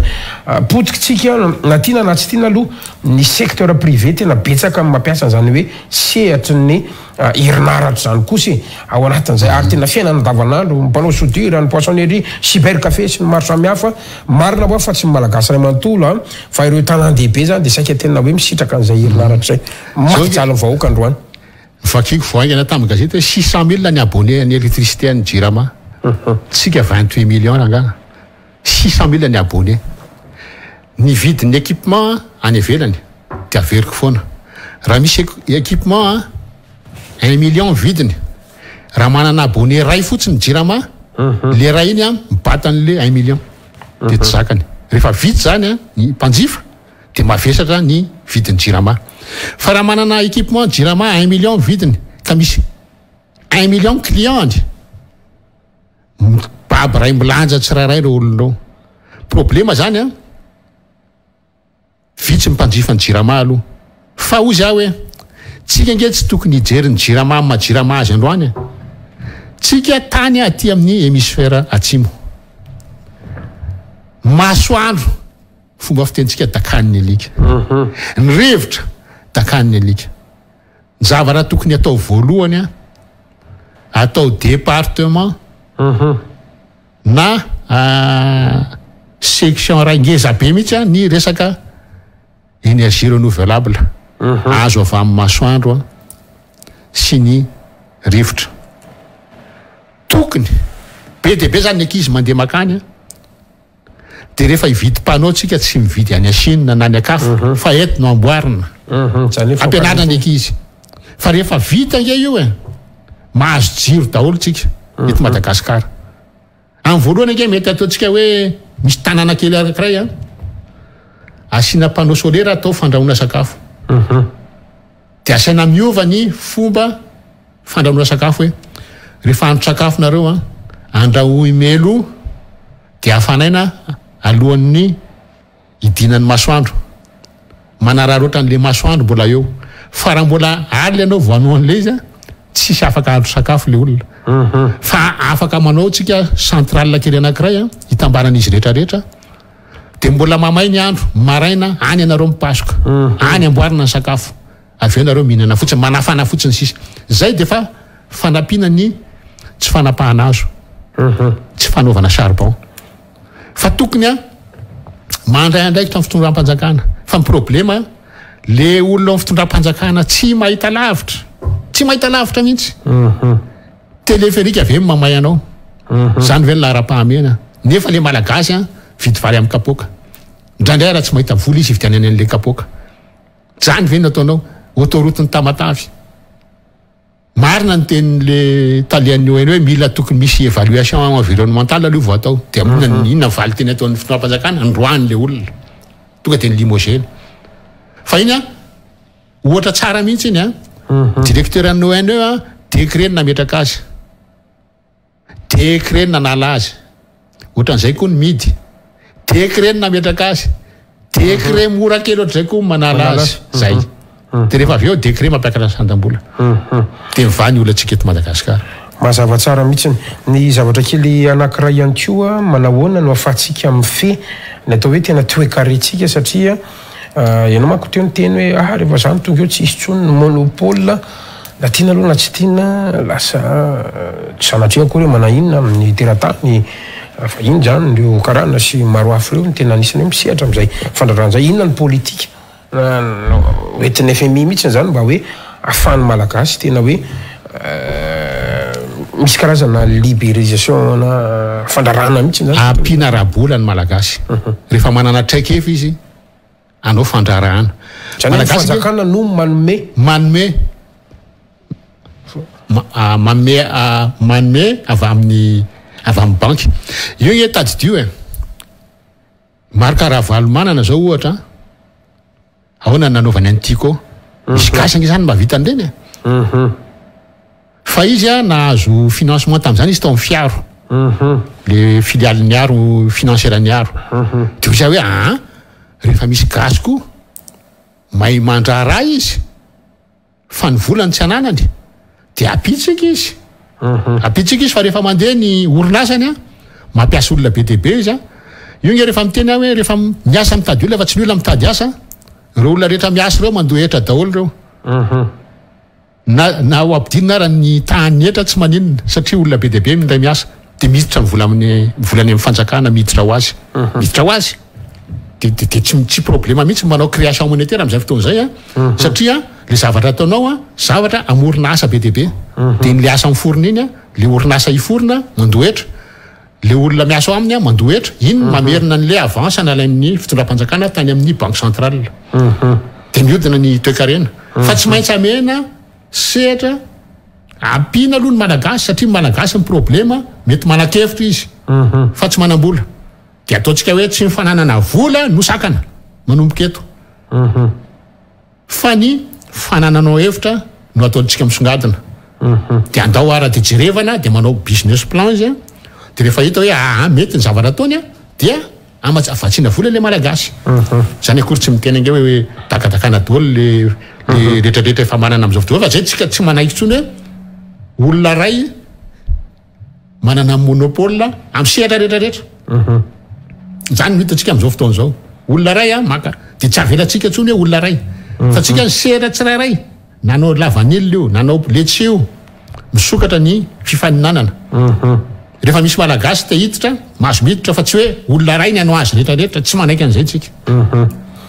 Speaker 2: Potikitsika na tiana na tsy tiana aloha ny secteur privé tena betsaka ny mampiasa an'izany hoe sehatry ny herinaratra izany kosa e, ao anatin'izay ary tena fiainana andavanandro, ny mpanao soudure, ny poissonnerie, cyber café sy ny maro samihafa, marina hoa fa tsy ny malagasy iray manontolo an, fa ireo tanàn-dehibe izany dia saika tena hoe misitraka an'izay herinaratra izay, mampijaly ny vahoaka androany.
Speaker 3: Novakiako vao haingana tamin'ny gazety hoe 600 000 ny abonné an'ny électricité an'ny Jirama, tsika 28 millions rangaha, 600 000 ny abonné, ny vidin'ny équipement any ivelany dia averiko foana, raha misy équipement un million ny vidiny, raha manana abonné ray fotsiny Jirama, le ray iny mibata an'le un million dia tsy zakany, rehefa vita zany ny mpanjifa dia mavesatra ny vidin'ny Jirama, fa raha manana équipement Jirama un million ny vidiny ka misy un million client-ny, mibaby ray milanja tsirairay ireo olona ireo, problema zany an. Vitsy ny mpanjifa ny jirama aloha. Fa hozy aho hoe, tsika ange tsy tokony hijery ny jirama amin'ny maha jirama azy androany e. Tsika tany aty amin'ny hémisphère atsimo. Masoandro, fomba fitentsika dakan'ny alika. Ny rivotra, dakan'ny alika. Ny zavatra tokony atao voalohany, atao département. Na section iray ngeza be mihitsy ny resaka énergie renouvelable azo avy amin'ny masoandro sy ny rivotra. Tokony be dia be zany ny ankizy mandeha makany dia rehefa hividy panneau tsika tsy mividy any Chine na any an-kafa fa eto no amboarina. Ampianarina ny ankizy. Fa rehefa vita ange io e, mahazo jiro daholo tsika eto Madagascar. Amin'ny voalohany ange mety ataontsika hoe misy tanàna kely anankiray an, asiana panneau solaire atao fandrahoana sakafo. Dia asaina miova ny fomba fandrahoana sakafo hoe rehefa hahandro sakafo nareo an, andrahoy melo dia hafanaina alohan'ny Idinan'ny masoandro. Manararaotra an'le masoandro mbola eo. Fa raha mbola alina ianao vao hanao an'le izy an, tsisy afaka hahandro sakafo le olona. Fa afaka manao tsika centrale kely anankiray an, hitambaran'izy rehetra rehetra, de mbola mamay ny andro, maraina any ianareo mipasoka, any amboarina ny sakafo, avy eo nareo mihinana fotsiny, manafana fotsiny sisa. Zay de fa fanampiana ny tsy fanapahana hazo, tsy fanaovana charbon. Fa tokony an mandray andraikitra ny fitondram-panjakana fa ny problema le olona ao fitondram-panjakana tsy mahita lavitra, tsy mahita lavitra mihitsy. Téléphérique ve mamay anao? Zany ve ny laharam-pahamehana? Nefa le malagasy an vidy vary amin'ny kapoaka. Indraindray raha tsy mahita vola izy hividianany an'le kapoaka. Zany ve no ataonao? Autoroute ny Tamatave. Marina ny tenin'le talehan'ny ONE hoe mila tokony misy évaluation environnementale aloha vao atao. Dia inona ny inona ny valinteny ataon'ny fitondram-panjakana? Androany le olona. Tonga dia ni-limogena. Fa iny an, ohatra tsara mihitsy iny an, directeur an'ny ONE an, décret no nametraka azy. Décret no nanala azy. Ohatran'izay koa ny midy. Décret no nametraka azy. Décret mora kely ohatr'izay koa manala azy. Zay. Dia rehefa avy eo décret mampiakatra ny sandam-bola. Dia mivaha ny olantsika eto Madagasikara.
Speaker 2: Mazava tsara mihitsy. Ny zavatra kely anankiray ihany koa, manahoana no ahafahantsika mifehy ny atao hoe tena toekarentsika satria ianao manko teo niteny hoe ah rehefa za no tonga eo tsy hisy intsony ny monopole. Na tiana aloha na tsy tiana, lasa tsy sanatria akory hoe manao inona amin'ny teratany vahiny izany ireo karana sy maro hafa ireo no tena anisan'ny hoe misehatra amin'izay fandraharahana izay. Inona ny politika hoentin'ny FMI mihitsy izany mba hoe ahafahan'ny Malagasy tena hoe misy karazana liberisation na fandraharahana mihitsy izany?
Speaker 3: Ampiana ara-bola ny Malagasy rehefa manana traikefa izy. Hanao fandraharahana.
Speaker 2: Izany hoe ny fanjakana no manome.
Speaker 3: Manome. Manome manome avy amin'ny avy amin'ny banky. Io nge tadidio e. Marc Ravalomanana zao ohatra, ahoana ny nanaovany an'i Tiko? Misy gasy ange zany mahavita an'ireny e. Fa izy a nahazo financement tamin'izany izy tao amin'ny Fiaro. Le filiale-n'ny Aro, financière-n'ny Aro. Dia hoy za hoe aa, rehefa misy gasy koa mahay mandraharaha izy. Fa ny volany tsy ananany dia ampitsika izy. Ampitsika izy fa rehefa mandeha ny orinasany an, mampiasa olona be dia be izy an. Io nge rehefa miteny aho hoe rehefa miasa mitady olona fa tsy ny olona mitady asa, ireo olona rehetra miasa ireo mandoa hetra daholo ireo. Na na ho ampidinina ara ny tahan'ny hetra tsy maninona satria olona be dia be indray miasa dia miditra ny vola amin'ny vola any amin'ny fanjakana miditra ho azy. Miditra ho azy. De de de tsy tsy problema mihitsy manao création monétaire amin'izay fotoana izay a, satria le zavatra ataonao a, zavatra hamorona asa be dia be, de iny le asa miforona iny a, le orinasa hiforona mandoa hetra, le olona miasa ao aminy a mandoa hetra, iny no mamerina an'le avance nalain'ny fitondram-panjakana tany amin'ny banque centrale, de mihodina ny toekarena, fa tsy maintsy amena sehatra ampiana aloha ny malagasy satria ny malagasy ny problema mety manan-kevitra izy fa tsy manam-bola. Dia ataontsika hoe tsy ny fananana vola no sakana manomboka eto fa ny fanananao hevitra no ataontsika misongadina. Dia andao ara dia jerevana dia manao business plan izy an, dia rehefa hita hoe aa mety ny zavatra ataony an, dia amatsy vatsiana vola ilay malagasy. Izany akory tsy miteny ange hoe dakadakana daholo le le retraretra efa manana amin'izao fotoana fa zay tsika tsy manaiky intsony hoe olona iray manana monopole amin'ny sehatra rehetra rehetra. Izany no hitantsika amin'izao fotoana izao. Olona iray a maka dia tsy avelantsika intsony hoe olona iray. Fa tsika ny sehatra tsirairay nanao lavanila io, nanao letchi io, misokatra ny fifaninanana. Rehefa misy malagasy te hiditra, mahazo miditra fa tsy hoe olona iray ny hanao azy rehetra rehetra, tsy manaiky an'izay tsika.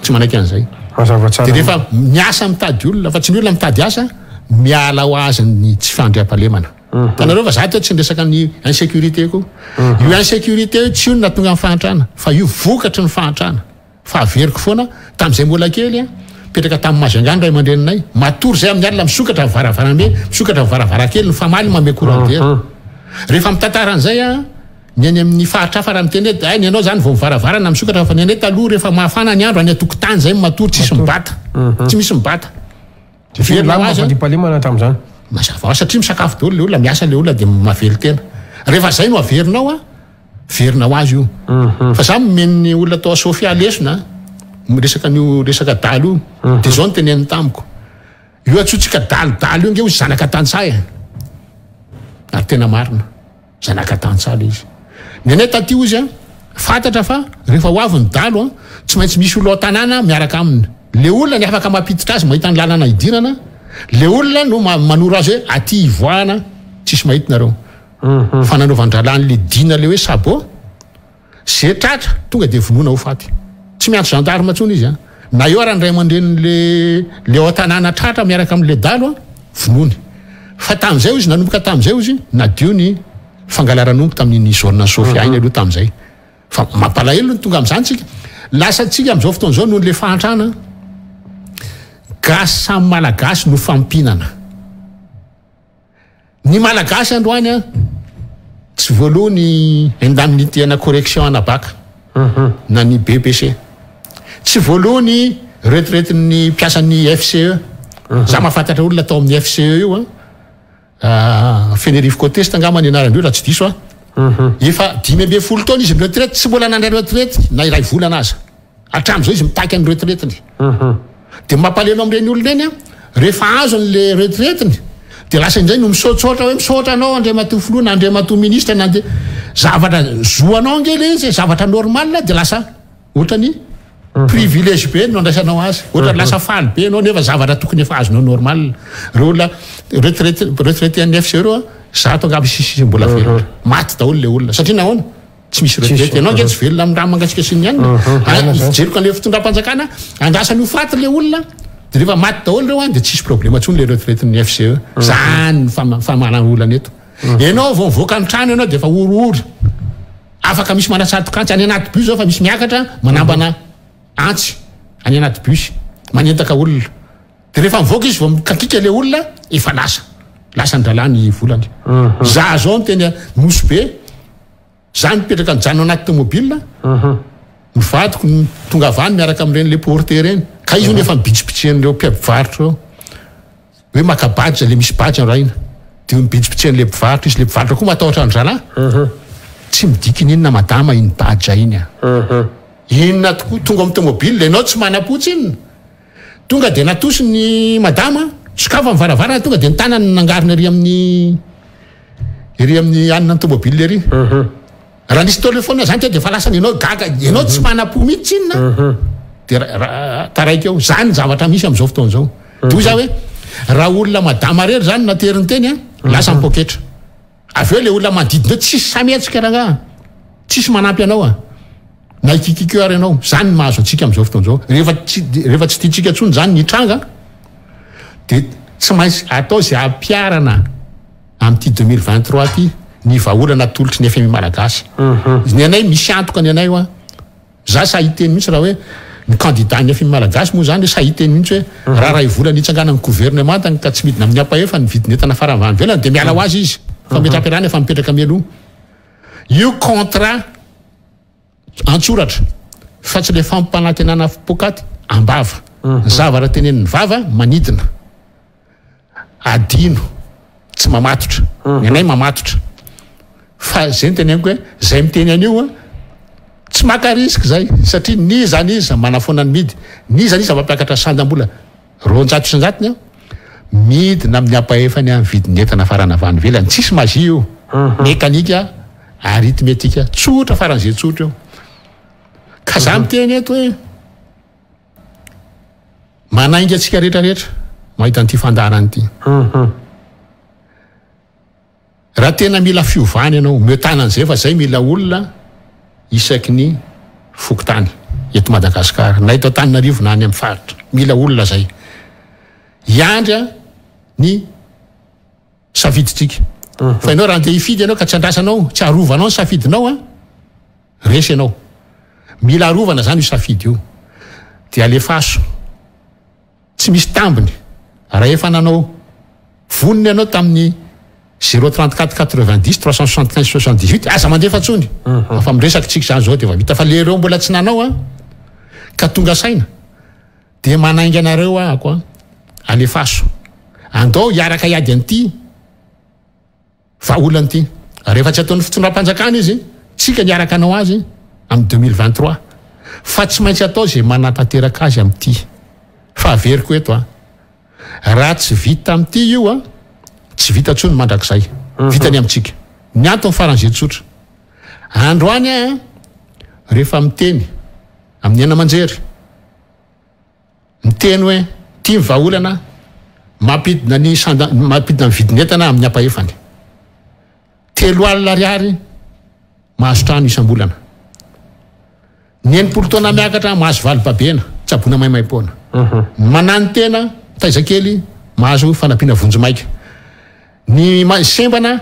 Speaker 3: Tsy manaiky an'izay.
Speaker 2: Mazava tsara.
Speaker 3: Dia rehefa miasa mitady olona fa tsy ny olona mitady asa, miala ho azy ny tsy fandriampahalemana. Hitanareo fa za teo tsy niresaka ny insécurité koa. Io insécurité io tsy io no nahatonga ny fahantrana fa io vokatry ny fahantrana. Fa averiko foana, tamin'izay mbola kely, mipetraka tamin'ny Majunga ny ray aman-dreninay, matory zay amin'ny alina misokatra ny varavarambe, misokatra ny varavarankely, ny famaly manome courant d'air. Rehefa mitantara an'izay aho, ny any amin'ny faritra hafa raha miteny hoe hay ny anao zany vao ny varavarana misokatra fa ny anay taloha rehefa mafana ny andro any an-tokotany zay matory tsisy mibata, tsy misy mibata.
Speaker 2: Dia
Speaker 3: Velona ho azy an.
Speaker 2: Fandriampahalemana hatramin'izany.
Speaker 3: Mazava ho azy satria misakafo daholo ilay olona, miasa ilay olona dia mahavelon-tena. Rehefa izay no averinao an, verina ho azy io. Fa za nomen'ny olona tao Sofia lesona an, miresaka an'io resaka dalo io, dia izao no teneniny tamiko, io antsointsika dalo dalo io ange hozy zanaka tantsaha e. Ary tena marina. Zanaka tantsaha ilay izy. Ny anay taty hozy an, fantatra fa rehefa ho avy ny dalo an, tsy maintsy misy olona ao an-tanàna miaraka aminy. Le olona ny afaka mampiditra azy mahita ny lalana hidirana, le olona no manoro azy hoe aty hivoahana, tsisy mahita nareo. Fa nanaovan-drahalahy an'le dina le hoe sabot, Ze tratra tonga de vonoina ho faty. Tsy miantso gendarme tsony izy an. Na eo ara ny ray aman-drenin'le le ao an-tanàna tratra miaraka amin'le dalo an, vonoiny. Fa tamin'izay ozy, nanomboka tamin'izay ozy, nadio ny fangalaran'omby tamin'iny zone Sofia iny aloha tamin'izay. Fa mampalahelo ny tonga amin'izany tsika. Lasa tsika amin'izao fotoana izao noho le fahantrana, gasy samy malagasy no fampinana. Ny Malagasy androany an, tsy voaloa ny indemnité ana correction ana bac na ny BEPC. Tsy voaloa ny retraite ny mpiasan'ny FCE. Za mahafantatra olona tao amin'ny FCE io an, Fenerivo Côte Est angamba ny anarany io raha tsy diso aho. Efa 15 taona izy mi-retraite, tsy mbola nandray retraite na iray volana aza. Hatramin'izao izy mitaky ny retraite-ny. Dia mampalahelo amin'ireny olona ireny an, rehefa azony le retraite-ny dia lasa indray no misaotsaotra hoe misaotra anao Andriamatoa Filoha na Andriamatoa Ministra na ande zavatra zo anao ange le izy e, zavatra normal dia lasa ohatrany privilège be no andraisanao azy, ohatrany lasa faly be ianao nefa zavatra tokony efa azonao normal. Ireo olona retraite retraité an'ny FC ireo an, zato angamba sisa mbola velona, maty daholo le olona satria nahoana? Tsy misy retraite. Ianao ange tsy velona amin'ny rano mangatsiaka sy ny anona. Ah, fijeriko an'ilay fitondram-panjakana, andrasany ho faty ilay olona, dia rehefa maty daholo ireo an, dia tsisy problème intsony ilay retraite-n'ny FCE. Zany ny famahana olana eto. Ianao vao mivoaka ny trano ianao dia efa horohoro. Afaka misy manatsatoka antsy any anaty bus zao fa misy miakatra manambana antsy any anaty bus, manentaka olona. Dia rehefa mivoaka izy vao mikakika ilay olona, efa lasa. Lasan-drahalahy ny volany. Za zao miteny Nosy Be, za mipetraka nijanona anaty tomobile, ny vadiko tonga avy any miaraka amin'ireny le porter ireny, ka izy hono efa nibitsibitsen'ireo mpivarotra ireo. Hoe maka badge, le misy badge arahina. Dia nibitsibitsen'le mpivarotra izy, le mpivarotra koa matahotra an-drahalahy. Tsy midika ininona madama iny badge iny a. Inona tokoa, tonga amin'ny tomobile, ianao tsy manam-po tsinona. Tonga dia natosiny ny madama, sokafany ny varavarana tonga dia ny tanany nangarona ery amin'ny ery amin'ny anona ny tomobile ery. Raha nisy téléphone zany teo dia efa lasany ianao gaga, ianao tsy manam-po mihitsy tsinona. Dia taraiky eo, zany ny zavatra misy amin'izao fotoana izao. Dia hoy za hoe raha olona madama rery zany nateriny teny an, lasa ny poketra. Avy eo le olona manodidina eo tsisy sahy mihetsika rangaha, tsisy manampy anao a! Na hikikiko eo ary ianao, zany ny mahazo antsika amin'izao fotoana izao, rehefa tsy rehefa tsy tiantsika intsony zany ny hitranga de tsy maintsy atao izay hampiharana amin'ity 2023 ity ny vahaolana atolotry ny fmi malagasy. Ny anay misy antoka ny anay hoa. Za sahy hiteny mihitsy raha hoe ny candidat ny fmi malagasy moa zany sahy hiteny mihitsy hoe raha ray volana hitsanganan'ny gouvernement ka tsy midina amin'ny ampahefa ny vidin'entana farany avy any ivelany dia miala ho azy izy fa metra-pialana efa mipetraka mialoha io contrat antsoratra fa tsy le fampanantenana poakaty ambava ny zavatra tenenin'ny vava manidina. Adino, tsy mamatotra. Ny anay mamatotra. Fa zay no teneniko hoe zay miteny an'io an, tsy maka risque zay satria n'iza n'iza manafoana ny midy, n'iza n'iza mampiakatra sandam-bola 200 isan-jatony an, midina amin'ny ampahefany an vidin'ny entana afarana avy any ivelany. Tsisy magie io. Mekanika, arithmetika, tsotra faran'izay tsotra io. Ka za miteny eto hoe. Manainga antsika rehetra rehetra mahita an'ity fandaharana ity. Raha tena mila fiovana ianao, omeo tanana izay fa zay mila olona isaky ny fokontany eto Madagasikara, na eto Antananarivo na any amin'ny faritra. Mila olona zay. Hiandry ny safidintsika. Fa ianao raha andeha hifidy ianao ka tsy andrasanao, tsy arovanao ny safidinao an, Resy ianao. Mila arovana zany io safidy io. Dia alefaso. Tsy misy tambiny. Raha efa nanao vonona ianao tamin'ny zéro 34 90 375 78 aza mandefa intsony. Fa miresaka tsika izany zao dia efa vita. Fa le ireo mbola tsy nanao an, ka tonga saina dia manainga anareo ahako an, alefaso. Andao hiaraka hiady an'ity. Vahaolana ity. Rehefa tsy ataon'ny fitondram-panjakana izy, tsika ny hiaraka hanao azy amin'ny 2023. Fa tsy maintsy atao izay manatanteraka azy amin'ity. Fa averiko eto an, raha tsy vita amin'ity io an, tsy vita intsony mandrakizay. Vita ny amintsika. Ny antony faran'izay tsotra. Androany aho an, rehefa miteny amin'ny haino aman-jery, Miteny hoe ity ny vahaolana mampidina ny sanda mampidina ny vidin'entana amin'ny ampahefany. 30 alina ariary mahazo trano isam-bolana. Ny 60 taona miakatra mahazo valibabena, tsaboina maimaimpoana. Ny mananotena, mitaiza kely, mahazo fanampiana vonjimaika. Ny sembana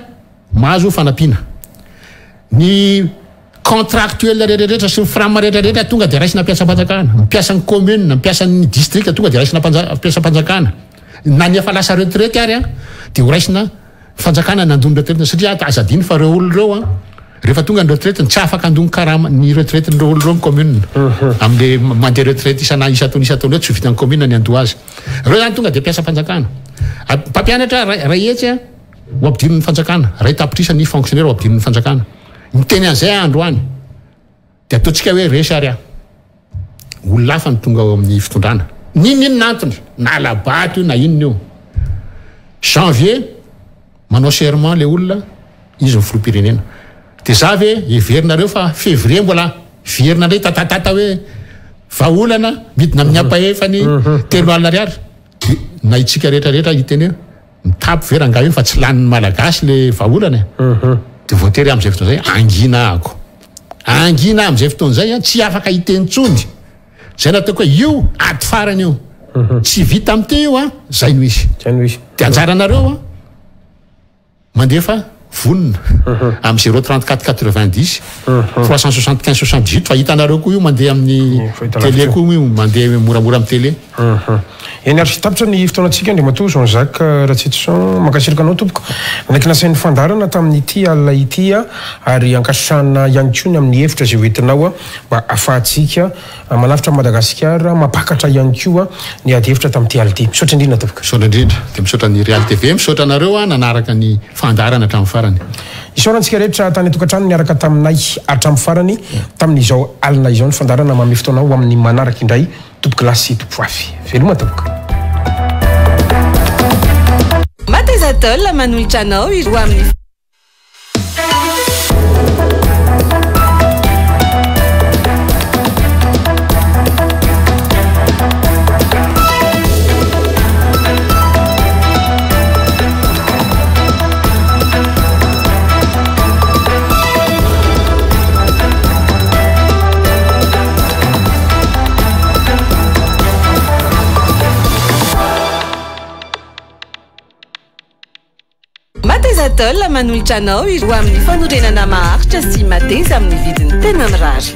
Speaker 3: mahazo fanampiana. Ny contractuel rehetra rehetra sy ny fram rehetra rehetra tonga dia raisina mpiasam-panjakana. Ny mpiasan'ny commune, ny mpiasan'ny district tonga dia raisina mpiasam-panjakana. Na ny efa lasa retraite ary dia ho raisina fanjakana nandoa ny retraite satria aza adino fa ireo olona ireo rehefa tonga ny retraite tsy afaka handoa ny karama ny retraite n'ireo olona ireo ny commune. Amin'le mandeha retraite isana isan-taona isan-taona eo tsy ho vitan'ny commune ny handoa azy. Ireo zany tonga dia mpiasam-panjakana. Mpampianatra ray hetsy ho ampidirin'ny fanjakana, 1 tapitrisa ny fonctionnaire ho ampidirin'ny fanjakana. Miteny an'izay aho androany dia ataontsika hoe resy ary aho. Olona hafa no tonga ao amin'ny fitondrana. N'inon'inona antony, na hala-bato io na inona io. Janvier, manao serment le olona, izy no filoham-pirenena. Dia za ve heverinareo fa février mbola hiverina indray tatatata hoe vahaolana midina amin'ny ampahefany 30 ariary? Dia na itsika rehetra rehetra hiteny hoe mitapy ve rangahy io fa tsy lanin'ny Malagasy le vahaolana e? Dia voatery amin'izay fotoana izay hangina ahako. Hangina amin'izay fotoana izay an, tsy afaka hiteny intsony. Izay no ataoko hoe io ady farany io. Tsy vita amin'ity io an, zay no izy.
Speaker 2: Zay no izy.
Speaker 3: Dia anjaranareo an, mandefa vonona amin'ny zéro 34 90 375 78 fa hitanareo koa io mandeha amin'ny télé koa io, mandeha moramora amin'ny télé.
Speaker 2: Eny ary, tapitra ny fotoanantsika Andriamatoa Jean Jacques Ratsitoson. Mankasitraka anao tompoko nanaiky nasain'ny fandaharana tamin'ity alina ity ary ankasitrahana ihany koa ny amin'ny hevitra izay hoentinao mba afahantsika manavotra an'i Madagasikara, mampakatra ihany koa ny ady hevitra tamin'ity alina ity. Misaotra indrindra tompoko.
Speaker 3: Misaotra indrindra. Dia misaotra ny Real TV, misaotra anareo nanaraka ny fandaharana hatramin'ny farany.
Speaker 2: Isaorantsika rehetra tany an-tokantrano niaraka taminay hatramin'ny farany tamin'izao alina izao ny fandaharana manome fotoana ho amin'ny manaraka indray tompokolahy sy tompovavy. Veloma tompoko.
Speaker 1: Mateza Atoll manolotra anao ireo amin'ny. Mateza Atoll manolotra anao ireo amin'ny fanorenana maharitra sy mateza amin'ny vidiny tena mirary.